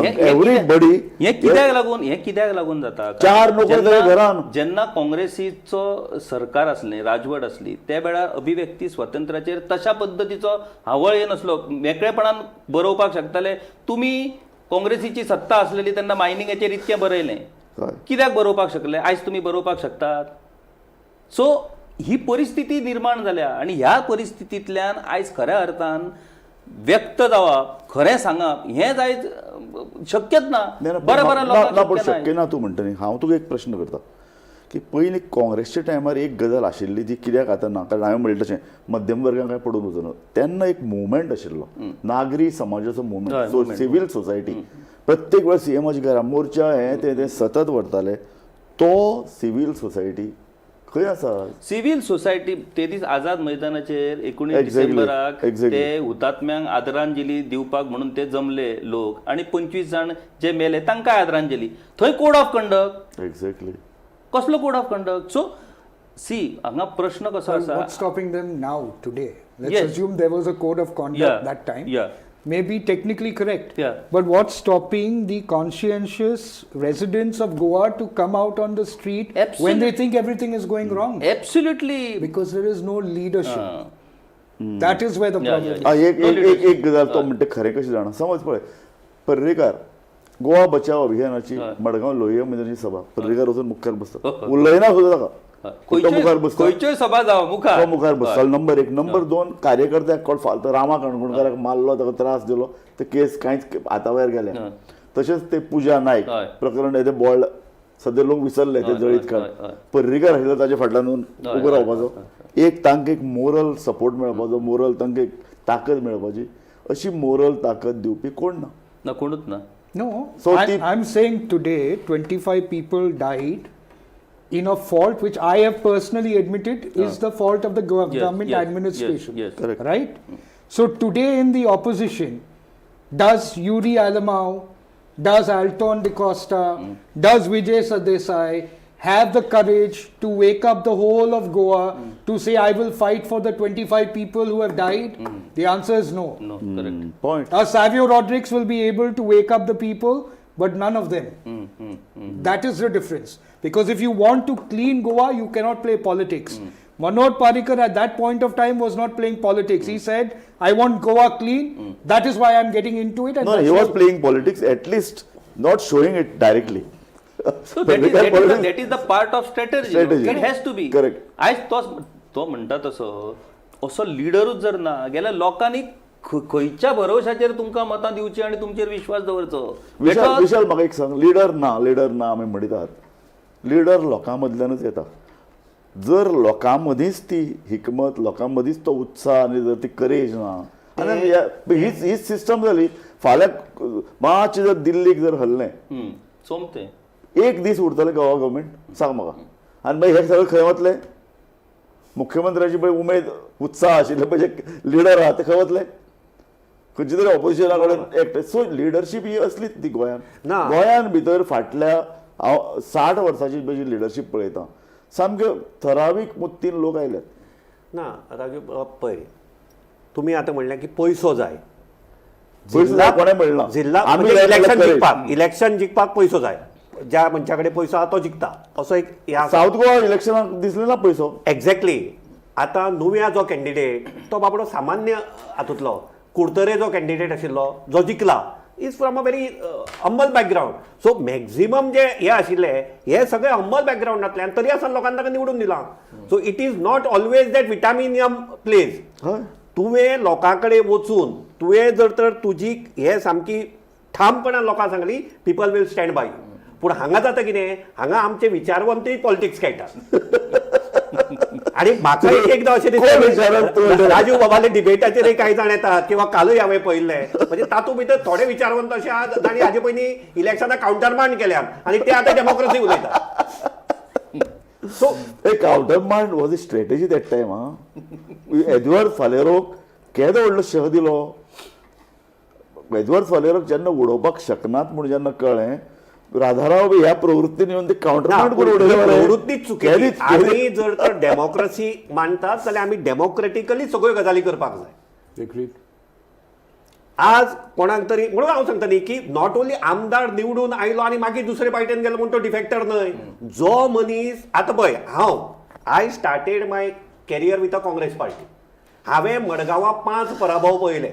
हे एवरीबडी हे कित्याक लागून जाता? चार नोकऱ्यो तरी घरान. जेन्ना काँग्रेसीचो सरकार आसलें, राजवट आसली, त्या वेळार अभिव्यक्ती स्वातंत्र्याचेर तशा पद्दतीचो हावळ येनासलो. मेकळेपणान बरोवपाक शकताले तुमी. काँग्रेसीची सत्ता आसलेली तेन्ना मायनिंगाचेर इतकें बरयलें. कित्याक बरोवपाक शकले? आयज तुमी बरोवपाक शकतात? सो ही परिस्थिती निर्माण जाल्या आनी ह्या परिस्थितींतल्यान आयज खऱ्या अर्थान व्यक्त जावप, खरें सांगप हें आयज शक्यच ना. ना, ना, बऱ्या बऱ्या ना, ना, लोकांक पण शक्य शक्य ना तूं म्हणटा न्ही. हांव तुका एक प्रश्न करता की पयलीं काँग्रेसच्या टायमार एक गजाल आशिल्ली, ती कित्याक आतां ना? कारण हांवें म्हणलें तशें मध्यम वर्गाक कांय पडून वचना. तेन्ना एक मुवमेंट आशिल्लो, नागरी समाजाचो मुवमेंट, सो सिवील सोसायटी. प्रत्येक वेळार सीएमाच्या घरा मोर्चा, हें तें तें सतत व्हरताले. तो सिवील सोसायटी खंय आसा? सिव्हिल सोसायटी ते दीस आझाद मैदानाचेर 19 डिसेंबराक ते हुतात्म्यांक आदरांजली दिवपाक म्हणून ते जमले लोक आणि 25 जाण जे मेले तांकां आदरांजली. थंय कोड ऑफ कंडक्ट? कसलो code of conduct? So see, हांगा प्रश्न कसो आसा? What's stopping them now, today? Let's assume there was a code of conduct that time. May be technically correct. But what's stopping the conscientious residents of Goa to come out on the street when they think everything is going wrong? Absolutely. Because there is no leadership. That is where the problem is. एक No एक एक leadership. एक गजाल तो म्हणटा खरें कशें जाणा? समज पळय, पर्रीकार गोवा बचाव अभियानाची मडगांव लोहिया मैदानाची सभा, पर्रीकार वचून मुखार बसता, उलयना सुद्दां ताका. तो मुखार बसता. खंयच्योय सभा जावं, मुखार. तो मुखार बसता, नंबर एक. नंबर दोन, कार्यकर्त्याक कोण फालतू रामा काणकोणकाराक मारलो, ताका त्रास दिलो, ते केस कांयच हाता भायर गेले. तशेंच ते पुजा नायक प्रकरण, ते बोळ सद्या लोक विसरले, ते जळीत काळ. हय, हय. पर्रीकार आशिल्लो ताच्या फाटल्यान उबो रावपाचो. एक तांकां एक मोरल सपोर्ट मेळपाचो, मोरल तांकां एक ताकद मेळपाची. अशी मोरल ताकद दिवपी कोण ना. ना, कोणूच ना. No, So I'm saying today 25 people died in a fault which I have personally admitted is the fault of the government administration. Correct. Right? So today in the opposition, does Yuri Alemao, does Alton de Costa, does Vijay Sardesai have the courage to wake up the whole of Goa to say, "I will fight for the 25 people who have died"? The answer is no. No, correct. Point. Savio Rodrigues will be able to wake up the people, but none of them. That is the difference. Because if you want to clean Goa, you cannot play politics. Manohar Parrikar at that point of time was not playing politics. He said, "I want Goa clean. That is why I'm getting into it." And No, that's he was why- playing politics, at least not showing it directly. So that is the part of strategy. Strategy. It has to be. Correct. आयज तो तो म्हणटा तसो असो लिडरूच जर ना गेल्यार लोकांनी खंयच्या भरवशाचेर तुमकां मतां दिवची आनी तुमचेर विश्वास दवरचो? विशाल, Because- विशाल, म्हाका एक सांग, लिडर ना, लिडर ना आमी म्हणटात, लिडर लोकां मदल्यानूच येता. जर लोकां मदींच ती हिकमत, लोकां मदींच तो उत्साह आनी जर ती करेज ना आनी हीच हीच सिस्टम जाली. फाल्यां मातशें जर दिल्लीक जर हल्लें, सोमतें. एक दीस उरतलें गोवा गव्हर्मेंट? सांग म्हाका. आनी मागीर हें सगळें खंय वतलें? मुख्यमंत्र्याची पळय उमेद, उत्साह आशिल्ले पळय, जे लिडर आहा ते खंय वतले? खंयचे तरी ऑपोजिशना कडेन एकटे. सो लिडरशीप ही असलीच ती गोंयान. ना. गोंयान भितर फाटल्या हांव 60 वर्साची जी लिडरशीप पळयता, सामके थरावीक मुत्तीन लोक आयल्यात. ना राजू, पळय, तुमी आतां म्हणलें की पयसो जाय. पयसो जाय कोणें म्हणलां? जिल्हा आमी म्हणजे जाय जाल्यार इलेक्शन courage. जिखपाक, इलेक्शन जिखपाक पयसो जाय. ज्या मनशा कडेन पयसो आहा तो जिखता, असो एक हे आसा. सावथ गोवा इलेक्शनाक दिसलें ना पयसो? एक्झॅक्टली. आतां नुव्या जो कॅन्डिडेट, तो बाबडो सामान्य हातूंतलो. कुडतरे जो कॅन्डिडेट आशिल्लो जो जिखला is from a very humble background. So maximum जे हे आशिल्ले हे सगळे हंबल बॅकग्रावंडांतल्यान, तरी आसतना लोकांनी ताका निवडून दिलां. So it is not always that vitamin M plays. तुवें लोकां कडेन वचून तुवें जर तर तुजी हे सामकी ठामपणान लोकांक सांगली, people will stand by. पूण हांगा जाता कितें, हांगा आमचे विचारवंतूय पॉलिटिक्स खेळटात आणि म्हाका एक एकदां अशें कोण विचारत दिसता, राजीव बाबाले डिबेटाचेरय कांय जाण येतात किंवा कालूय हांवें पळयल्लें, म्हणजे तातूंत भितर थोडे विचारवंत अशे आहात जांणी हाजे पयलीं इलेक्शनाक कावंटरमांड केल्यात आनी ते आतां डेमोक्रेसी उलयतात. So A countermand was a strategy that time. हा, एडवर्ड फालेरोक केदो व्हडलो शह दिलो. एडवर्ड फालेरोक जेन्ना उडोवपाक शकनात म्हूण जेन्ना कळ्ळें, राधाराव बी ह्या प्रवृत्तीन येवन ते ना, कावंटर पूण करून ही उडयले मरे. प्रवृत्तीच चुकीची. आमी जर तर डेमोक्रसी मानतात जाल्यार आमी डेमोक्रेटिकली सगळ्यो गजाली करपाक जाय. Agreed. आज कोणाक तरी म्हणून हांव सांगता न्ही की not only आमदार निवडून आयलो आनी मागीर दुसरे पार्टीन गेलो म्हूण तो डिफेक्टर न्हय. जो मनीस आतां पळय, हांव I started my career with a Congress party. हांवें मडगांवां 5 पराभव पळयले,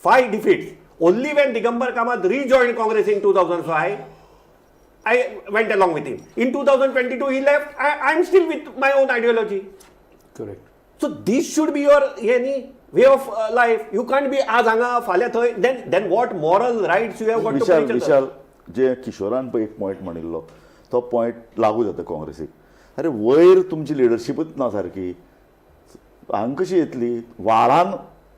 5 defeats. Only when Digambar Kamat rejoin Congress in 2005 I went along with him. In 2022 he left. I am still with my own ideology. Correct. So this should be your हे न्ही way of life. You can't be आज हांगा फाल्यां थंय. Then what moral rights you have got to Vishal, Vishal, जे किशोरान पळय एक point म्हणिल्लो तो point लागू जाता काँग्रेसीक. अरे वयर तुमची लिडरशीपच ना सारकी, हांगा कशी येतली? व्हाळान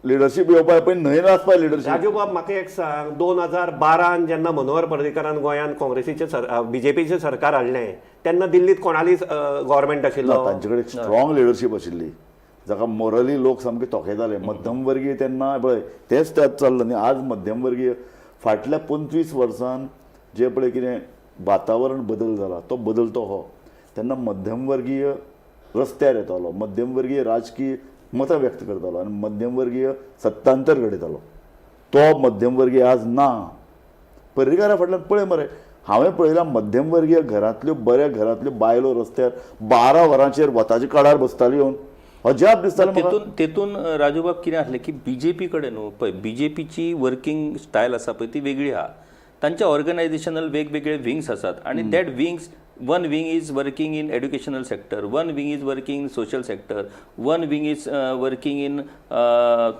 लिडरशीप येवपा पळय, न्हंयन आसपा लिडरशीप. राजू बाब, म्हाका एक सांग, 2012 जेन्ना मनोहर पर्रीकारान गोंयांत काँग्रेसीचें सर बीजेपीचें सरकार हाडलें तेन्ना दिल्लीत कोणाली गव्हर्मेंट आशिल्लो? तांचे कडेन स्ट्रॉंग लिडरशीप आशिल्ली, जाका मोरली लोक सामके तोखेताले. मध्यमवर्गीय तेन्ना पळय तेच त्यात चल्ला न्ही. आज मध्यमवर्गीय फाटल्या 25 वर्सान जे पळय कितें वातावरण बदल जाला तो बदल तो हो. तेन्ना मध्यमवर्गीय रस्त्यार येतालो, मध्यमवर्गीय राजकीय मतां व्यक्त करतालो आनी मध्यमवर्गीय सत्तांतर घडयतालो. तो मध्यमवर्गीय आज ना. पर्रीकारा फाटल्यान पळय मरे, हांवें पळयला मध्यमवर्गीय घरांतल्यो बऱ्या घरांतल्यो बायलो रस्त्यार 12 वरांचेर वताच्या कडार बसताल्यो येवन. अजाप दिसतालें म्हाका. तेतून राजूबाब कितें आसलें की बीजेपी कडेन न्हू पळय, बीजेपीची वर्किंग स्टायल आसा पळय ती वेगळी आहा. तांचे ऑर्गनायझेशनल वेगवेगळे विंग्स आसात आनी that wings, one wing is working in educational sector, one wing is working in social sector, one wing is working in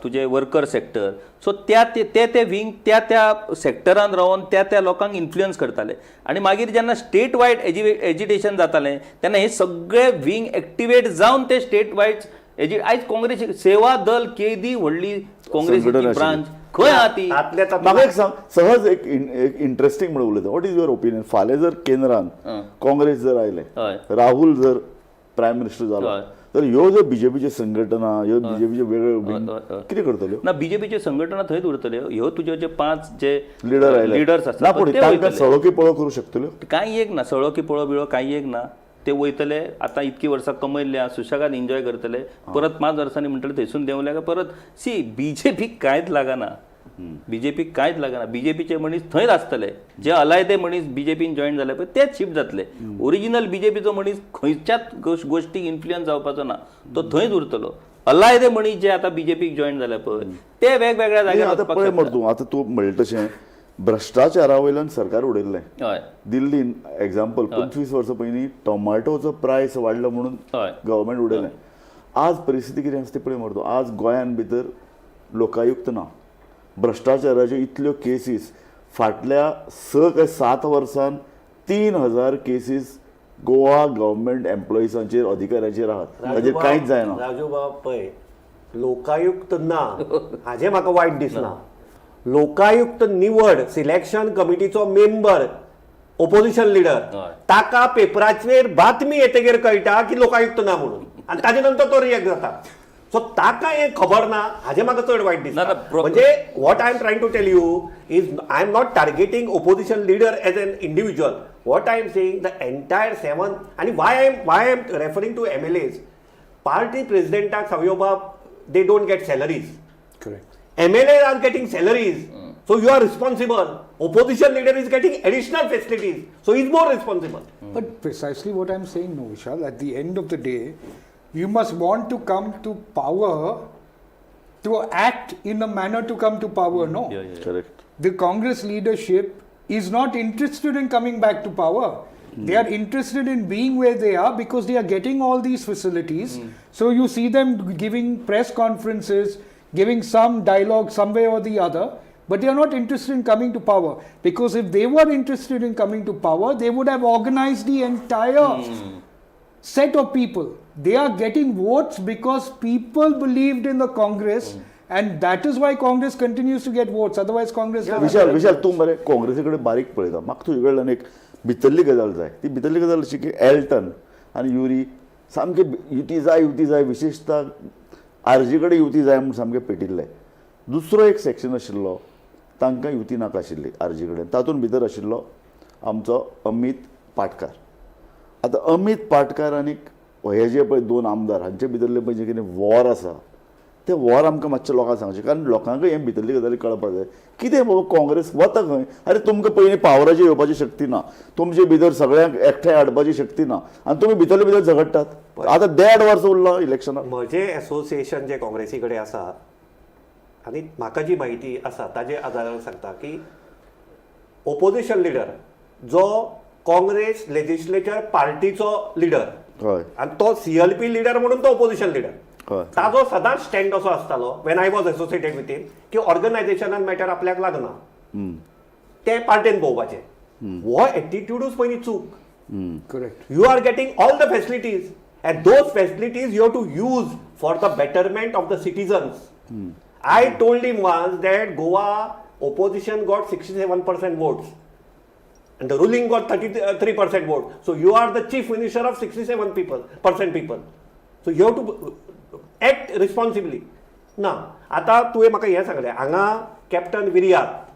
तुजे वर्कर सेक्टर. सो त्या ते ते ते विंग त्या त्या सेक्टरान रावन त्या त्या लोकांक इन्फ्लुयन्स करताले आनी मागीर जेन्ना स्टेट वायड एजिटेशन जातालें तेन्ना हे सगळे विंग एक्टिवेट जावन ते स्टेट वायड एजी. आयज काँग्रेस सेवा दल केदी व्हडली काँग्रेसीची संघटना आशिल्ली. ब्रांच खंय आहा ती? तातल्या तातूंत म्हाका एक सांग, सहज एक एक इंट्रस्टींग म्हणून उलयता, what is your opinion? फाल्यां जर केंद्रान काँग्रेस जर आयले, राहुल जर प्रायम मिनिस्टर जालो, तर ह्यो ज्यो बीजेपीच्यो संघटना, ह्यो बीजेपीच्यो वेगळ्यो wing, कितें करतल्यो? ना, बीजेपीच्यो संघटना थंयच उरतल्यो. ह्यो तुज्यो जे 5 जे लिडर आयले, लिडर्स आसता ना, पूण ते तांकां वयतले. सळो की पळो करूं शकतल्यो? कांय एक ना, सळो की पळो बिळो कांय एक ना. ते वयतले, आतां इतकी वर्सां कमयल्ले आहा, सुशेगाद एन्जॉय करतले. परत 5 वर्सांनी म्हणटले थंयसून देंवले काय परत. सी, बीजेपीक कांयच लागना, बीजेपीक कांयच लागना. बीजेपीचे मनीस थंयच आसतले. जे अलायदे मनीस बीजेपीन जॉयन जाले पळय तेच शिफ्ट जातले. ओरिजिनल बीजेपीचो मनीस खंयच्याच गोश्टीक इन्फ्लुयन्स जावपाचो ना, तो थंयच उरतलो. अलायदे मनीस जे आतां बीजेपीक जॉयन जाले पळय ते वेगवेगळ्या जाग्यार आतां वचपाक पळय शकता. मरे तूं, आतां तूं म्हणलें तशें भ्रश्टाचारा वयल्यान सरकार उडयल्लें. दिल्लीन एग्जाम्पल, 25 वर्सां पयलीं टोमाटोचो प्रायस वाडलो म्हणून गव्हर्मेंट उडयलें. आज परिस्थिती कितें आसा ती पळय मरे तूं. आज गोंयान भितर लोकायुक्त ना, भ्रश्टाचाराच्यो इतल्यो केसीस फाटल्या 6 काय 7 वर्सान 3000 केसीस गोवा गव्हर्मेंट एम्प्लॉइजांचेर अधिकाऱ्यांचेर आहात. ताजेर कांयच जायना. राजू बाब, पळय, लोकायुक्त ना हाजें म्हाका वायट दिसना. लोकायुक्त निवड सिलेक्शन कमिटीचो मेंबर ओपोजिशन लिडर, ताका पेपराचेर बातमी येतगीर कळटा की लोकायुक्त ना म्हणून, आनी ताजे नंतर तो रिएक्ट जाता. सो ताका हें खबर ना हाजें म्हाका चड वायट दिसता. ना, ना, म्हणजे what I am trying to tell you is I am not targeting opposition leader as an individual. What I am saying, the entire 7, आनी why I am referring to MLAs, party प्रेसिडेंटाक सावयो बाब, they don't get salaries. Correct. MLA are getting salaries, so you are responsible. Opposition leader is getting additional facilities, so he is more responsible. But precisely what I'm saying, no, Vishal, at the end of the day, you must want to come to power, to act in a manner to come to power, no? Correct. The Congress leadership is not interested in coming back to power. They are interested in being where they are because they are getting all these facilities. So you see them giving press conferences, giving some dialogue some way or the other, but they are not interested in coming to power. Because if they were interested in coming to power, they would have organized the entire set of people. They are getting votes because people believed in the Congress, and that is why Congress continues to get votes. Otherwise, Congress doesn't. Vishal, Vishal, तूं मरे काँग्रेसी कडेन बारीक पळयता. म्हाका तुजे कडल्यान एक भितरली गजाल जाय. ती भितरली गजाल अशी की एल्टन आनी युरी सामके युती जाय, युती जाय, विशेशता आरजी कडेन युती जाय म्हूण सामके पेटिल्ले. दुसरो एक सेक्शन आशिल्लो, तांकां युती नाका आशिल्ली आरजी कडेन. तातूंत भितर आशिल्लो आमचो अमीत पाटकार. आतां अमीत पाटकार आनी हे जे पळय दोन आमदार हांचे भितरले पळय जे कितें वॉर आसा तें वॉर आमकां मातशें लोकांक सांगचें, कारण लोकांकय हें भितरली गजाली कळपाक जाय. कितें बाबा काँग्रेस वता खंय? आरे तुमकां पयलीं पावराचेर येवपाची शक्ती ना, तुमचे भितर सगळ्यांक एकठांय हाडपाची शक्ती ना आनी तुमी भितरले भितर झगडटात. आतां देड वर्स उरलां इलेक्शनाक. म्हजें एसोसिएशन जें काँग्रेसी कडेन आसा आनी म्हाका जी म्हायती आसा ताजे आदारार सांगता की ओपोजिशन लिडर जो काँग्रेस लेजिस्लेचर पार्टीचो लिडर हय आनी तो सीएलपी लिडर म्हणून तो ओपोजिशन लिडर, हय ताजो सदांच स्टँड असो आसतालो when I was associated with him की ऑर्गनायझेशनान मॅटर आपल्याक लागना, ते पार्टेन पळोवपाचें. हो एटिट्यूडूच पयलीं चूक. Correct. You are getting all the facilities and those facilities you have to use for the betterment of the citizens. I told him once that Goa opposition got 67% votes and the ruling got 33% vote. So you are the chief minister of 67 people, percent people. So you have to act responsibly. ना आता तुवें म्हाका हें सांगलें, हांगा captain Viriato,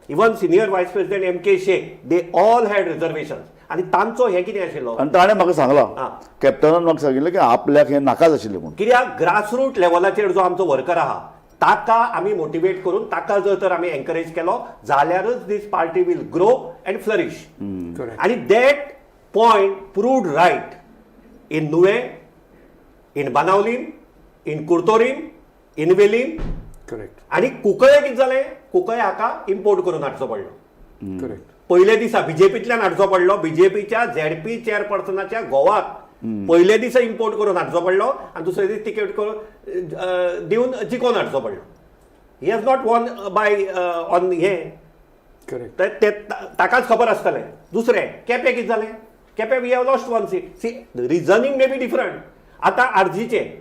even senior vice president M K Sheikh, they all had reservations. आनी तांचो हें कितें आशिल्लो आनी ताणें म्हाका सांगलां, आं. कॅप्टनान म्हाका सांगिल्लें की आपल्याक हें नाकाच आशिल्लें म्हूण. कित्याक ग्रासरूट लेवलाचेर जो आमचो वर्कर आहा ताका आमी मोटिवेट करून ताका जर तर आमी एनकरेज केलो जाल्यारच this party will grow and flourish. Correct. आनी that point proved right in Nuvem, in Benaulim, in Curtorim, in Velim. Correct. आनी कुंकळे कितें जालें, कुंकळे हाका इम्पोर्ट करून हाडचो पडलो. Correct. पयले दिसा बीजेपींतल्यान हाडचो पडलो, बीजेपीच्या झेडपी चेअरपर्सनाच्या घोवाक पयले दिसा इम्पोर्ट करून हाडचो पडलो आनी दुसरे दीस तिकेट करून दिवन जिखोवन हाडचो पडलो. He has not won by on हे Correct. तर ते ताकाच खबर आसतलें. दुसरें केपें कितें जालें, Quepem we have lost one seat. See, reasoning may be different. आतां आरजीचें,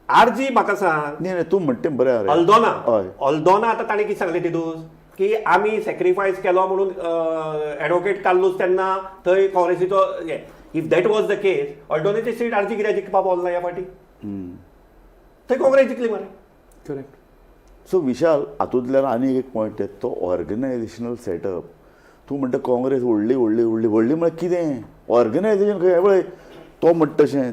आरजी म्हाका सांग, न्ही न्ही, तूं म्हणटा तें बरें आहा रे. अल्दोना, हय. अल्दोना आतां ताणें कितें सांगलें तितूस की आमी सॅक्रिफायस केलो म्हणून एडवोकेट कार्लूस तेन्ना थंय काँग्रेसीचो. If that was the case, अल्दोनाची seat RG कित्याक जिखपा पावलो ना ह्या फावटी? थंय काँग्रेस जिखली मरे. Correct. सो विशाल, हातूंतल्यान आनी एक पॉयंट येता तो ऑर्गनायझेशनल सेटअप. तूं म्हणटा काँग्रेस व्हडली व्हडली व्हडली व्हडली म्हळ्यार कितें ऑर्गनायझेशन खंय? पळय तो म्हणटा तशें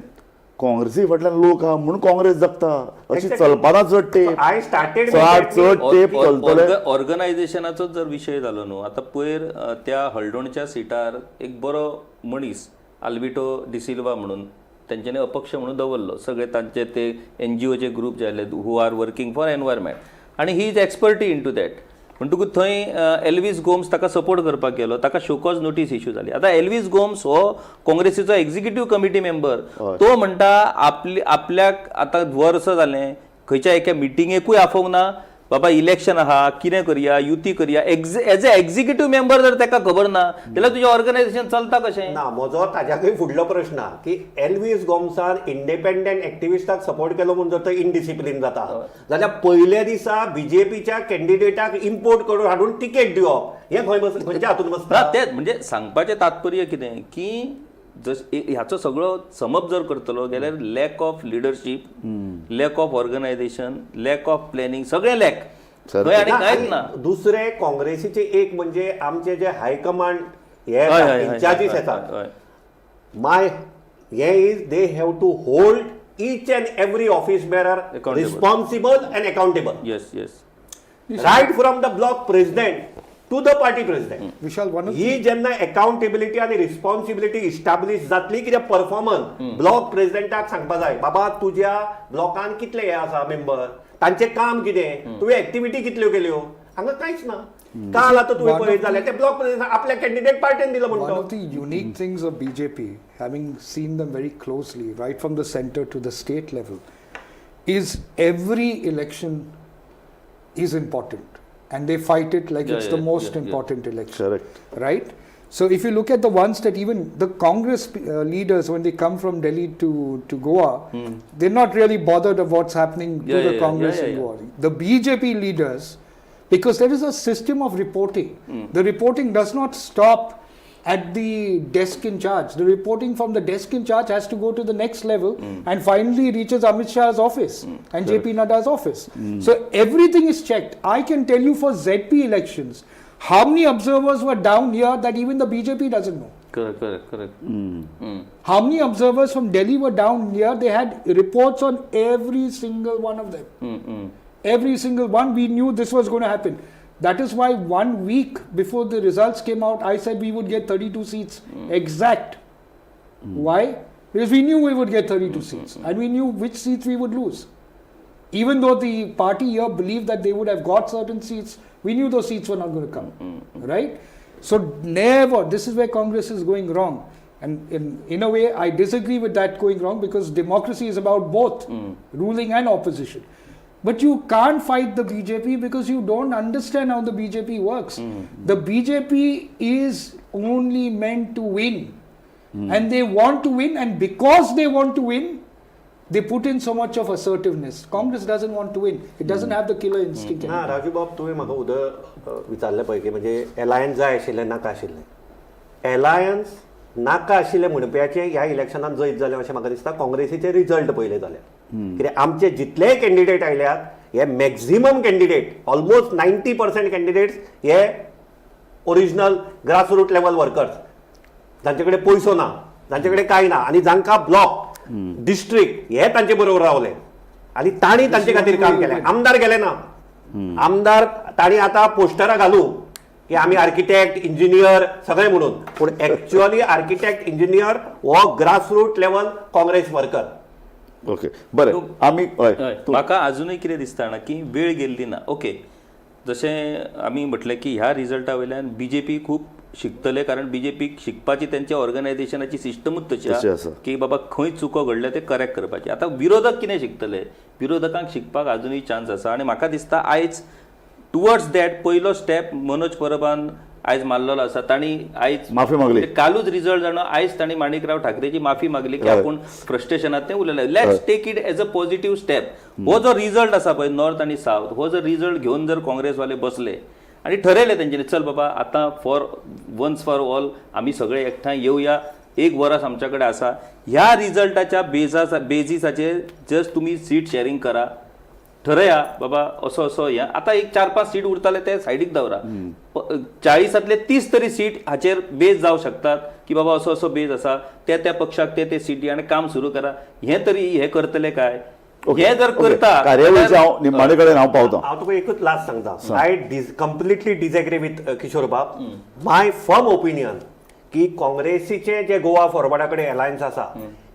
काँग्रेसी फाटल्यान लोक आहा म्हणून काँग्रेस जगता अशी Exactly. चलपाना चड तेंप, I started चड चड तेंप चलतले. ऑर्गनायझेशनाचो जर विशय जालो न्हू, आतां पयर त्या हळदोणच्या सिटार एक बरो मनीस आल्बिटो डिसिल्वा म्हणून तेंच्यांनी अपक्ष म्हणून दवरलो. सगळे तांचे ते एनजीओचे ग्रूप जे आसले who are working for environment आनी he is expertise into that. म्हणटकूच थंय एल्वीस गोम्स ताका सपोर्ट करपाक गेलो, ताका शोकॉज नोटीस इश्यू जाली. आतां एल्वीस गोम्स हो काँग्रेसीचो एग्जिक्युटीव कमिटी मेंबर, तो म्हणटा आपली आपल्याक आतां वर्स जालें खंयच्या एका मिटिंगेकूय आफोवंक ना. बाबा इलेक्शन आहा, कितें करया, युती करया, एज ए एग्जिक्युटीव मेंबर जर ताका खबर ना जाल्यार तुजें ऑर्गनायझेशन चलता कशें? ना, म्हजो ताज्याकूय फुडलो प्रश्न आहा की एल्वीस गोम्सान इंडिपेंडंट एक्टिविस्टाक सपोर्ट केलो म्हूण जर तो इनडिसिप्लीन जाता जाल्यार पयल्या दिसा बीजेपीच्या कॅन्डिडेटाक इम्पोर्ट करून हाडून तिकेट दिवप हें खंय बस, खंयच्या हातून ना बसता? तें म्हणजे सांगपाचें तात्पर्य कितें की जस ह्याचो सगळो समप जर करतलो जाल्यार lack of leadership, lack of organisation, lack of planning, सगळें लॅक सारकें. थंय आनी ना, कांयच ना. दुसरे काँग्रेसीचे एक म्हणजे आमचे जे हायकमांड हे हय, हय, हय, इन्चार्जीस हय, येतात, हय. My हे is they have to hold each and every office bearer Accountable. Responsible and accountable, yes yes right from the block president to the party president. Vishal, one of ही जेन्ना अकाउंटेबिलिटी आनी रिस्पॉन्सिबिलिटी इस्टाब्लिश जातली, कित्याक performance block प्रेसिडेंटाक सांगपा जाय, बाबा तुज्या ब्लॉकान कितले हे आसा मेंबर, तांचें काम कितें, तुवें एक्टिविटी कितल्यो केल्यो. हांगा कांयच ना. काल आतां तुवें पळयत जाल्यार ते ब्लॉक प्रेसिडेंट आपल्या कॅन्डिडेट पार्टेन दिलो One म्हणटा. of the unique things of BJP, having seen them very closely, right from the center to the state level, is every election is important. And they fight it like it's the most important election. Correct. Right? So if you look at the ones that even the Congress leaders, when they come from Delhi to Goa, they're not really bothered of what's happening to the Congress in Goa. The BJP leaders, because there is a system of reporting. The reporting does not stop at the desk in charge. The reporting from the desk in charge has to go to the next level and finally reaches Amit Shah's office and JP Nadda's office. So everything is checked. I can tell you for ZP elections, How many observers were down here that even the BJP doesn't know? Correct, correct, correct. How many observers from Delhi were down here? They had reports on every single one of them. Every single one. We knew this was going to happen. That is why 1 week before the results came out, I said we would get 32 seats exact. Why? Because we knew we would get 32 seats and we knew which seats we would lose. Even though the party here believed that they would have got certain seats, we knew those seats were not going to come, right? So never, this is where Congress is going wrong. And in a way, I disagree with that going wrong because democracy is about both ruling and opposition. But you can't fight the BJP because you don't understand how the BJP works. The BJP is only meant to win. And they want to win, and because they want to win, they put in so much of assertiveness. Congress doesn't want to win. It doesn't have the killer instinct. ना राजू बाब, तुवें म्हाका उदक विचारलें पळय की म्हणजे alliance जाय आशिल्लें नाका आशिल्लें. एलायन्स नाका आशिल्लें म्हणप्याचें ह्या इलेक्शनान जैत जालें अशें म्हाका दिसता. काँग्रेसीचे रिजल्ट पळयले जाल्यार कित्याक आमचे जितलेय कॅन्डिडेट आयल्यात हे मॅक्झिमम कॅन्डिडेट ऑलमोस्ट 90% कॅन्डिडेट्स हे ओरिजिनल ग्रासरूट लेवल वर्कर्स, जांचे कडेन पयसो ना, जांचे कडेन कांय ना आनी जांकां ब्लॉक डिस्ट्रिक्ट हे तांचे बरोबर रावले आनी तांणी तांचे खातीर काम केलें. आमदार गेले ना, आमदार तांणी आतां पोस्टरां घालू की आमी आर्किटेक्ट इंजिनियर सगळे म्हणून, पूण एक्च्युअली आर्किटेक्ट इंजिनियर हो grassroot level Congress worker. Okay, बरें. आमी म्हाका अजुनूय कितें दिसता ना की वेळ गेल्ली ना. ओके, जशें आमी म्हटलें की ह्या रिजल्टा वयल्यान बीजेपी खूब शिकतले, कारण बीजेपीक शिकपाची तेंच्या ऑर्गनायझेशनाची सिस्टमूच तशी आसा की बाबा खंय चुको घडल्या ते करेक्ट करपाची. आतां विरोधक कितें शिकतले? विरोधकांक शिकपाक अजुनूय चान्स आसा आनी म्हाका दिसता आयज टुवर्ड्स that पयलो स्टेप मनोज परबान आयज मारलेलो आसा. तांणी आयज माफी मागली, कालूच रिजल्ट जाणो, आयज तांणी माणिकराव ठाकरेची माफी मागली की आपूण फ्रस्ट्रेशनात तें उलयलें. Let's take it as a positive step. हो जो रिजल्ट आसा पळय नॉर्थ आनी सावथ, हो जर रिजल्ट घेवन जर काँग्रेसवाले बसले आनी ठरयलें तेंच्यांनी चल बाबा आतां फॉर वन्स फॉर ऑल आमी सगळे एकठांय येवया, एक वरस आमच्या कडेन आसा, ह्या रिजल्टाच्या बेजीसाचेर जस्ट तुमी सीट शेअरिंग करा, ठरया बाबा असो असो हे आतां एक 4-5 सीट उरताले ते सायडीक दवरा, 40 30 तरी सीट हाचेर बेज जावं शकतात की बाबा असो असो बेज आसा, त्या त्या पक्षाक ते ते सीटी आनी काम सुरू करा. हें तरी हें करतले काय? हें जर करता कार्यावळीचे हांव निमाणे कडेन हांव पावता. हांव तुका एकूच लास्ट सांगता, I completely disagree with Kishore बाब. माय फर्म ओपिनियन की काँग्रेसीचे जे गोवा फॉरवर्डा कडेन एलायन्स आसा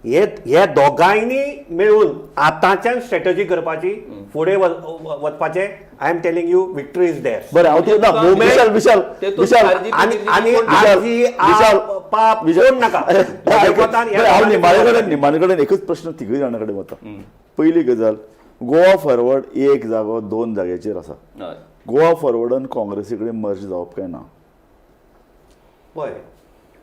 हे दोगांयनी मेळून आतांच्यान स्ट्रॅटजी करपाची, फुडें वचपाचें. I am telling you victory is there. बरें, हांव तुका विशाल विशाल विशाल आनी पाप कोण नाका. हांव निमाणे कडेन एकूच प्रश्न तिगूय जाणां कडेन वता. पयली गजाल, गोवा फॉरवर्ड एक जागो 2 जाग्याचेर आसा. गोवा फॉरवर्डान काँग्रेसी कडेन मर्ज जावप काय ना? पळय,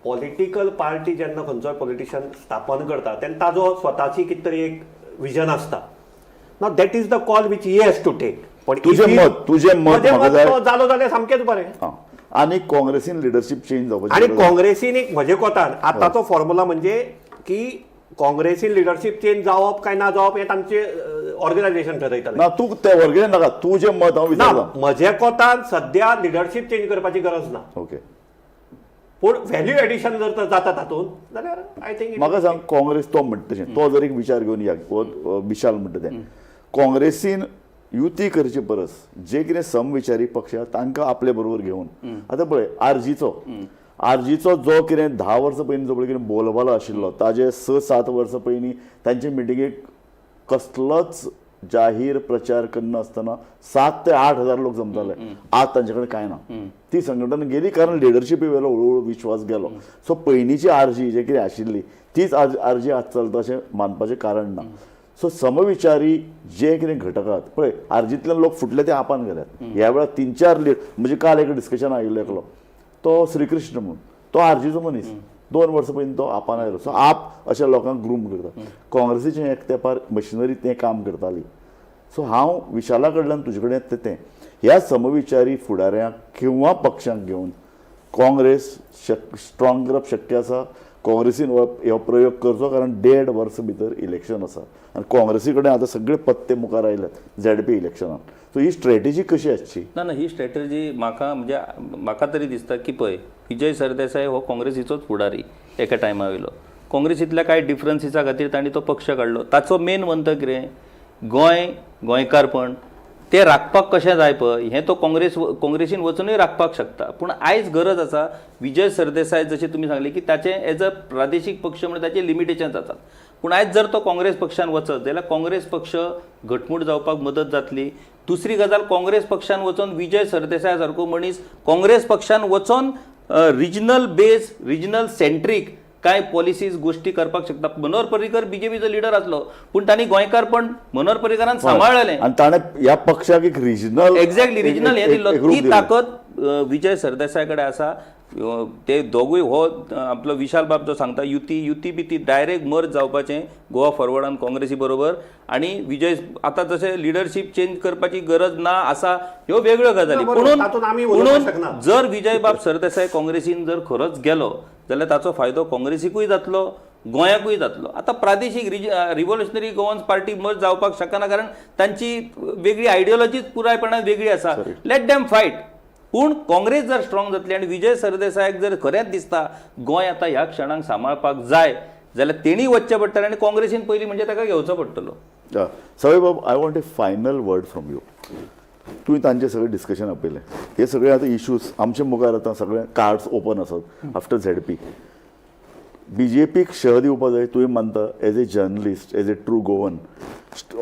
पॉलिटिकल पार्टी जेन्ना खंयचोय पॉलिटिशियन स्थापन करता तेन्ना ताजो स्वताची कितें तरी एक विजन आसता. ना that is the call which he has to take. पण तुजें मत जालो जाल्यार सामकेंच बरें. आनी काँग्रेसीन लिडरशीप चेंज जावपाची आनी काँग्रेसीन एक म्हजे कोतान आतांचो फॉर्मुला म्हणजे की काँग्रेसीन लिडरशीप चेंज जावप काय ना जावप हें तांचे ऑर्गनायझेशन ठरयतलें. ना तूं ते ऑर्गनायझेशन नाका, तुजें मत हांव विचारता. म्हजे कोतान सद्या लिडरशीप चेंज करपाची गरज ना. ओके, पूण व्हॅल्यू एडिशन जर जाता तातूंत जाल्यार I think. म्हाका सांग, काँग्रेस तो म्हणटा तशें तो जर एक विचार घेवन या विशाल म्हणटा तें, काँग्रेसीन युती करचे परस जे कितें समविचारी पक्ष आसा तांकां आपले बरोबर घेवन, आतां पळय आरजीचो जो कितें 10 वर्सां पयलीं जो पळय कितें बोलबालो आशिल्लो, ताजे 6-7 वर्सां पयलीं तांचे मिटिंगेक कसलोच जाहीर प्रचार करनासतना 7 ते 8 हजार लोक जमताले. आज तांचे कडेन कांय ना. ती संघटना गेली कारण लिडरशिपी वेलो हळूहळू विश्वास गेलो. सो पयलींची आरजी जे कितें आशिल्ली तीच आज आरजी आज चलता अशें मानपाचें कारण ना. सो समविचारी जे कितें घटक आहात पळय, आरजींतल्यान लोक फुटले ते आपान गेल्यात. ह्या वेळार 3-4 लीड, म्हणजे काल एक डिस्कशन आयिल्लो एकलो, तो श्रीकृष्ण म्हणून, तो आरजीचो मनीस, 2 वर्सां पयलीं तो आपान आयलो. सो आप अशा लोकांक ग्रूम करता. काँग्रेसीचें एक तेंपार मशिनरी तें काम करताली. सो हांव विशाला कडल्यान तुजे कडेन येता तें, ह्या समविचारी फुडाऱ्यांक किंवा पक्षांक घेवन काँग्रेस स्ट्रॉंग करप शक्य आसा? काँग्रेसीन हो हो प्रयोग करचो कारण देड वर्स भितर इलेक्शन आसा आनी काँग्रेसी कडेन आतां सगळे पत्ते मुखार आयल्यात झेडपी इलेक्शनान. सो ही स्ट्रॅटेजी कशी आसची? ना ना, ही स्ट्रॅटजी म्हाका म्हणजे म्हाका तरी दिसता की पळय, विजय सरदेसाय हो काँग्रेसीचोच फुडारी एका टायमा वयलो. काँग्रेसींतल्या कांय डिफरन्सीसा खातीर तांणी तो पक्ष काडलो. ताचो मेन मंत्र कितें, गोंय, गोंयकारपण तें राखपाक कशें जाय पळय, हें तो काँग्रेसीन वचुनूय राखपाक शकता. पूण आयज गरज आसा विजय सरदेसाय जशें तुमी सांगलें की ताचें एज अ प्रादेशीक पक्ष म्हणून ताचे लिमिटेशन्स आसात. पूण आयज जर तो काँग्रेस पक्षान वचत जाल्यार काँग्रेस पक्ष घटमूट जावपाक मदत जातली. दुसरी गजाल, काँग्रेस पक्षान वचून विजय सरदेसाय सारको मनीस काँग्रेस पक्षान वचून रिजनल बेज, रिजनल सेंट्रीक कांय पॉलिसीज गोश्टी करपाक शकता. मनोहर पर्रीकर बीजेपीचो लिडर आसलो, पूण तांणी गोंयकारपण मनोहर पर्रीकरान सांबाळलें आनी ताणें ह्या पक्षाक एक रिजनल एक्झॅक्टली रिजनल हें दिल्लो. ती ताकद विजय सरदेसाय कडेन आसा. ते दोगूय हो आपलो विशाल बाब जो सांगता युती युती बी ती डायरेक्ट मर्ज जावपाचें गोवा फॉरवर्डान काँग्रेसी बरोबर. आनी विजय आतां जशें लिडरशीप चेंज करपाची गरज ना आसा, ह्यो वेगळ्यो गजाली. ना, बरोबर. तातूंत आमी उलोवपाक पुणून शकना. जर विजय बाब सरदेसाय काँग्रेसीन जर खरोच गेलो जाल्यार ताचो फायदो काँग्रेसीकूय जातलो, गोंयाकूय जातलो. आतां प्रादेशीक रिव्होल्युशनरी गोवन्स पार्टी मर्ज जावपाक शकना, कारण तांची वेगळी आयडियोलॉजीच पुरायपणान वेगळी आसा. Let them fight. पूण काँग्रेस जर स्ट्रॉंग जातली आनी विजय सरदेसायाक जर खरेंच दिसता गोंय आतां ह्या क्षणाक सांबाळपाक जाय जाल्यार तेणी वचचें पडटलें आनी काँग्रेसीन पयलीं म्हणजे ताका घेवचो पडटलो. सवय बाब, I want a final word from you. तुवें तांचे सगळें डिस्कशन आपयलें, हे सगळे आतां इश्यूज आमचे मुखार आतां सगळे कार्ड्स ओपन आसात आफ्टर झेडपी. बीजेपीक शह दिवपा जाय तुवें मानता as a journalist, as a true Goan,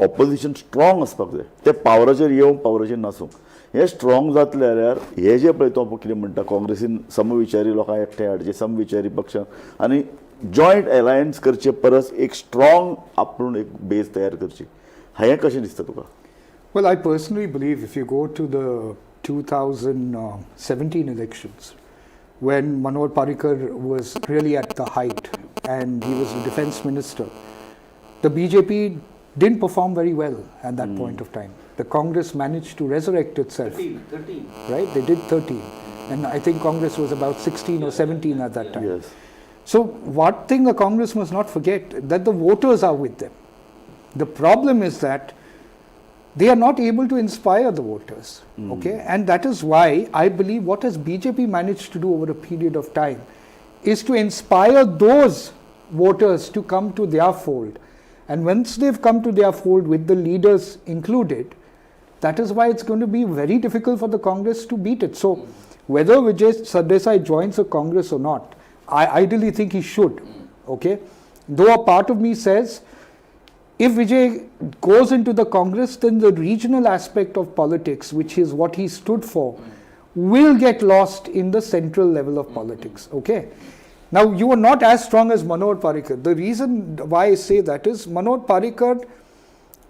opposition strong आसपाक जाय. ते पावराचेर येवं पावराचेर नासूं, हे स्ट्रॉंग जातले जाल्यार हे जे पळय तो कितें म्हणटा काँग्रेसीन समविचारी लोकांक एकठांय हाडचे, समविचारी पक्ष आनी जॉयंट एलायन्स करचे परस एक स्ट्रॉंग आपूण एक बेज तयार करची, हें कशें दिसता तुका? Well, I personally believe if you go to the 2017 elections, when Manohar Parrikar was really at the height and he was the defense minister, the BJP didn't perform very well at that point of time. The Congress managed to resurrect itself. 13. Right? They did 13. And I think Congress was about 16 or 17 at that time. Yes. So one thing the Congress must not forget, that the voters are with them. The problem is that they are not able to inspire the voters. Okay? And that is why I believe what has BJP managed to do over a period of time is to inspire those voters to come to their fold. And once they've come to their fold with the leaders included, that is why it's going to be very difficult for the Congress to beat it. So whether Vijay Sardesai joins the Congress or not, I ideally think he should. Okay? Though a part of me says, if Vijay goes into the Congress, then the regional aspect of politics, which is what he stood for, will get lost in the central level of politics. Okay? Now, you are not as strong as Manohar Parrikar. The reason why I say that is Manohar Parrikar,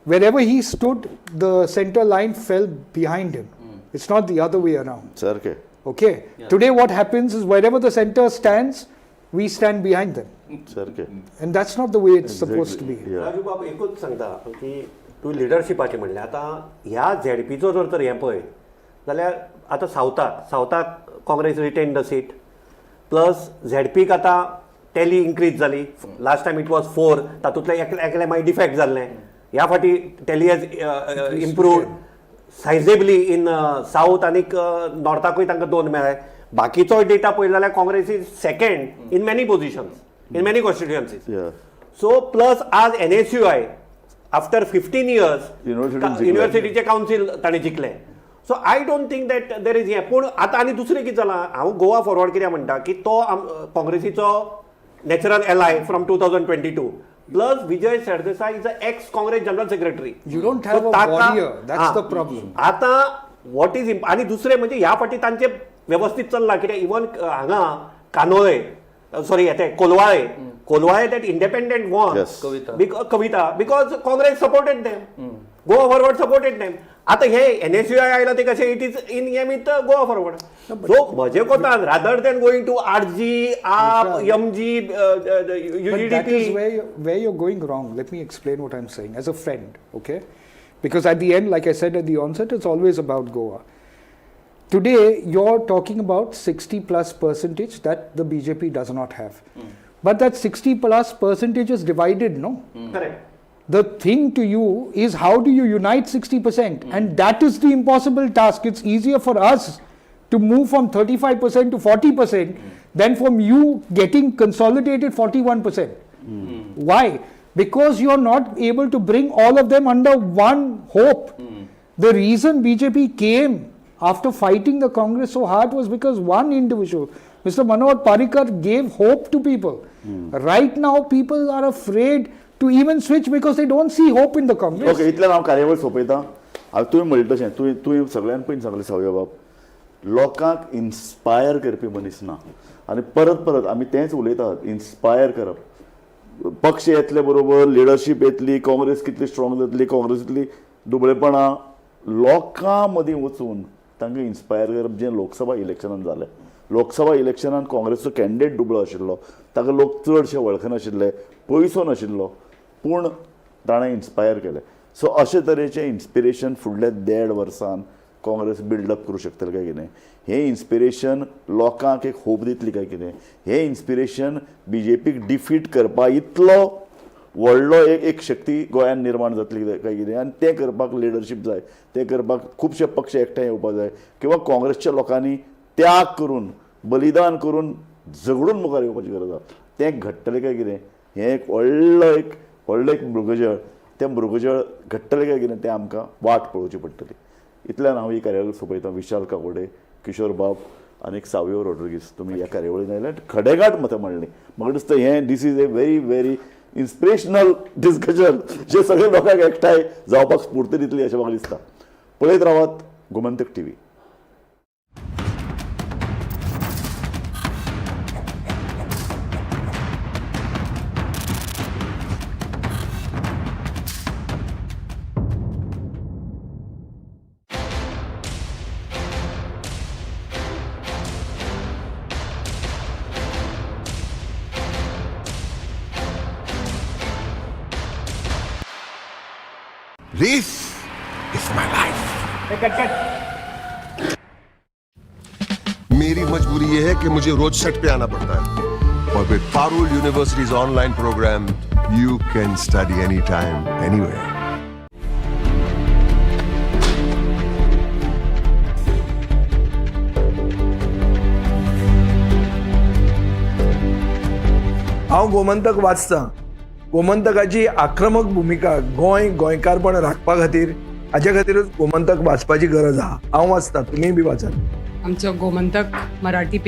wherever he stood, the center line fell behind him. It's not the other way around. सारकें. Okay? Yeah. Today, what happens is wherever the center stands, we stand behind them. सारकें. And that's not the way it's supposed to be. Yeah. Raju बाब, एकूच सांगता की तूं लिडरशिपाचें म्हणलें, आतां ह्या झेडपीचो जर तर हें पळय जाल्यार आतां सावथाक Congress retain the seat, plus झेडपीक आतां टॅली इन्क्रीज जाली. Last time it was 4, तातूंतलें एकलें मागीर डिफेक्ट जाल्लें. ह्या फावटी tally has improved sizably in south आनीक नॉर्थाकूय तांकां 2 मेळ्ळे. बाकीचो डेटा पळयलो जाल्यार Congress is second in many positions, in many constituencies. So plus आज NSUI after 15 years युनिव्हर्सिटीन जिखलें. युनिव्हर्सिटीचे कावन्सील ताणें जिखलें. So I don't think that there is हें. पूण आतां आनी दुसरें कितें जालां, हांव गोवा फॉरवर्ड कित्याक म्हणटा की तो काँग्रेसीचो natural ally from 2022, plus Vijay Sardesai is a ex Congress general secretary. You don't have a warrior. That's the problem. आतां what is आनी दुसरें म्हणजे ह्या फावटी तांचें वेवस्थीत चल्लां कित्याक इवन हांगा कानोळे, सॉरी ते Colvale, Colvale that independent won. Yes. Kavita. Kavita, because Congress supported them, Goa Forward supported them. आतां हे NSUI आयला ते कशें it is in हे with Goa forward. सो म्हजे कोतान rather than going to RG, AAP, MG, But that is UGDP. where you're going wrong. Let me explain what I'm saying as a friend, okay? Because at the end, like I said at the onset, it's always about Goa. Today, you're talking about 60+% that the BJP does not have. But that 60 plus percentage is divided, no? Correct. The thing to you is how do you unite 60%? And that is the impossible task. It's easier for us to move from 35% to 40% than from you getting consolidated 41%. Why? Because you're not able to bring all of them under one hope. The reason BJP came after fighting the Congress so hard was because one individual, Mr. Manohar Parrikar, gave hope to people. Right now, people are afraid to even switch because they don't see hope in the Congress. Okay, इतल्यान हांव कार्यावळ सोंपयता. हांव तुवें म्हणलें तशें, तुवें तुवें सगळ्यान पयलीं सांगलें सावय बाब, लोकांक इन्स्पायर करपी मनीस ना. आनी परत परत आमी तेंच उलयतात, इन्स्पायर करप. पक्ष येतले बरोबर लिडरशीप येतली, काँग्रेस कितली स्ट्रॉंग जातली, काँग्रेसीतली दुबळेपणां लोकां मदीं वचून तांकां इन्स्पायर करप, जें लोकसभा इलेक्शनान जालें. लोकसभा इलेक्शनान काँग्रेसचो कॅन्डिडेट दुबळो आशिल्लो, ताका लोक चडशे वळखनाशिल्ले, पयसो नाशिल्लो, पूण ताणें इन्स्पायर केलें. सो अशे तरेचें इन्स्पिरेशन फुडल्या देड वर्सान काँग्रेस बिल्डअप करूं शकतले काय कितें, हें इन्स्पिरेशन लोकांक एक होप दितली काय कितें, हें इन्स्पिरेशन बी जे पीक डिफीट करपा इतलो व्हडलो एक एक शक्ती गोंयांत निर्माण जातली काय कितें. आनी तें करपाक लिडरशीप जाय, तें करपाक खुबशे पक्ष एकठांय येवपाक जाय, किंवा काँग्रेसच्या लोकांनी त्याग करून, बलिदान करून झगडून मुखार येवपाची गरज आसा. तें घडटलें काय कितें हें एक व्हडलो एक मृगजळ, तें मृगजळ घडटलें काय कितें तें आमकां वाट पळोवची पडटली. इतल्यान हांव ही कार्यावळ सोंपयतां. विशाल काकोडे, किशोर बाब आनी सावियो रोड्रिगीस, तुमी ह्या कार्यावळीन आयले आनी खडेगांठ मतां मांडलीं. म्हाका दिसता हें this is a very very inspirational discussion, जें सगळे लोकांक एकठांय जावपाक स्फूर्ती दितली अशें म्हाका दिसता. पळयत रावात Gomantak TV. This is my life. मेरी मजबूरी ये है कि मुझे रोज सेट पे आना पड़ता है, और with Parul University's online program you can study any time anywhere. हांव गोमंतक वाचतां. गोमंतकाची आक्रमक भुमिका गोंय गोंयकारपण राखपा खातीर, हाच्या खातीरूच गोमंतक वाचपाची गरज आहा. हांव वाचतां, तुमीय बी वाचात. आमचो गोमंतक मराठी.